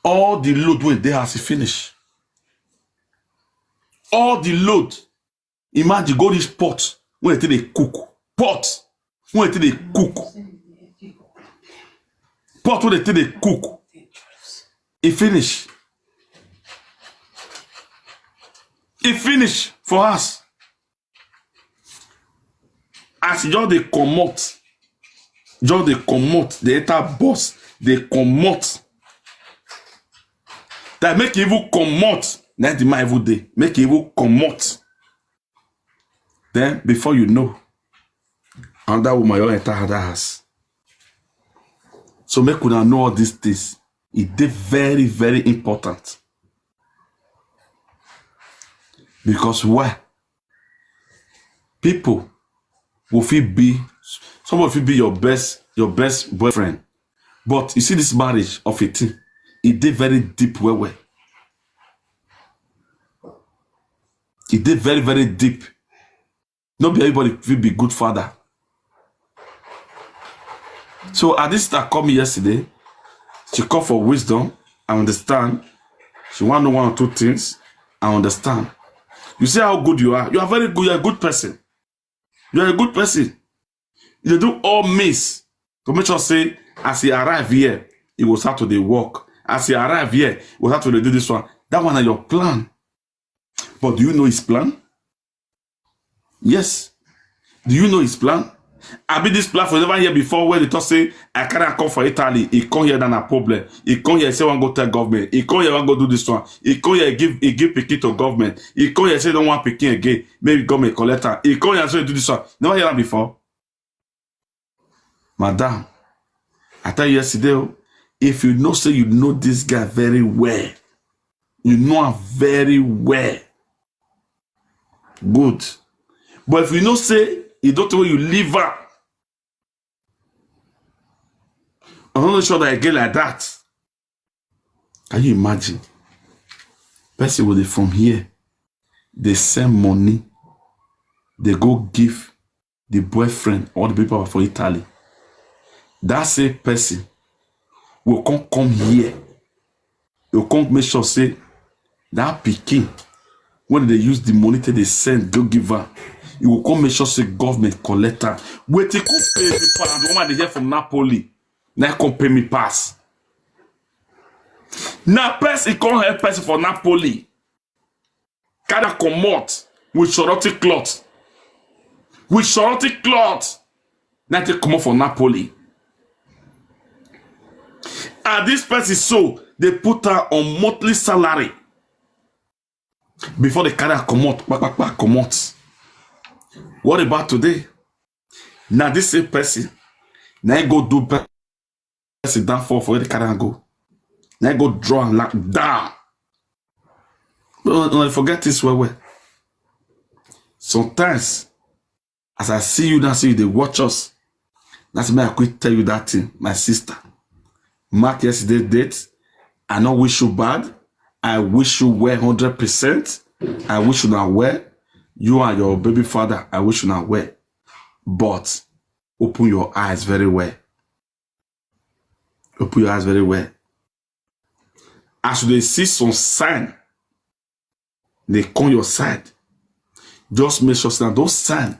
All the load wey dey house e finish. All the load. Imagine go this pot wey they take dey cook. Pot wey they take dey cook. Pot wey they take dey cook. E finish. E finish for us. As e just dey comot, just dey comot, dey enter bus, dey comot. That make e even comot, na the man even dey, make e even comot. Then before you know, another woman you enter another house. So make una know all these things. E dey very, very important. Because why? People go fit be, somebody fit be your best, your best boyfriend. But you see this marriage of a thing, e dey very deep well well. E dey very, very deep. No be everybody fit be good father. So as this sister call me yesterday, she call for wisdom. I understand. She want to know one or two things. I understand. You see how good you are. You are very good. You're a good person. You're a good person. You dey do all means to make sure say as he arrive here, he go start to dey work. As he arrive here, he go start to dey do this one. That one na your plan. But do you know his plan? Yes. Do you know his plan? I be this plan for never hear before where they talk say I carry am come for Italy. He come here than a problem. He come here say wan go tell government. He come here wan go do this one. He come here give he give pikin to government. He come here say don't want pikin again. Maybe government collect am. He come here say do this one. Never hear am before. Madam, I tell you yesterday, oh, if you know say you know this guy very well, you know am very well. Good. But if you know say you don't know you leave her, I'm not sure that again like that. Can you imagine? Person will dey from here, they send money, they go give the boyfriend or the people for Italy. That same person will come come here. You come make sure say that pikin when they use the money that they send go give her, you will come make sure say government collect her. Wait till come pay me pass. The woman they hear from Napoli, now come pay me pass. Now person come help person for Napoli. Carry comot with shorty cloth. With shorty cloth. Now take comot for Napoli. And this person so they put her on monthly salary before they carry her comot, pa, pa, pa, comot. What about today? Now this same person, now go do person down for for where they carry and go. Now go draw and lock down. No, no, forget this well well. Sometimes, as I see you now, see you they watch us. That's why I quit tell you that thing, my sister. Mark yesterday date. I not wish you bad. I wish you well hundred percent. I wish you now well. You and your baby father, I wish you now well. But open your eyes very well. Open your eyes very well. As you dey see some sign, they come your side. Just make sure say na those sign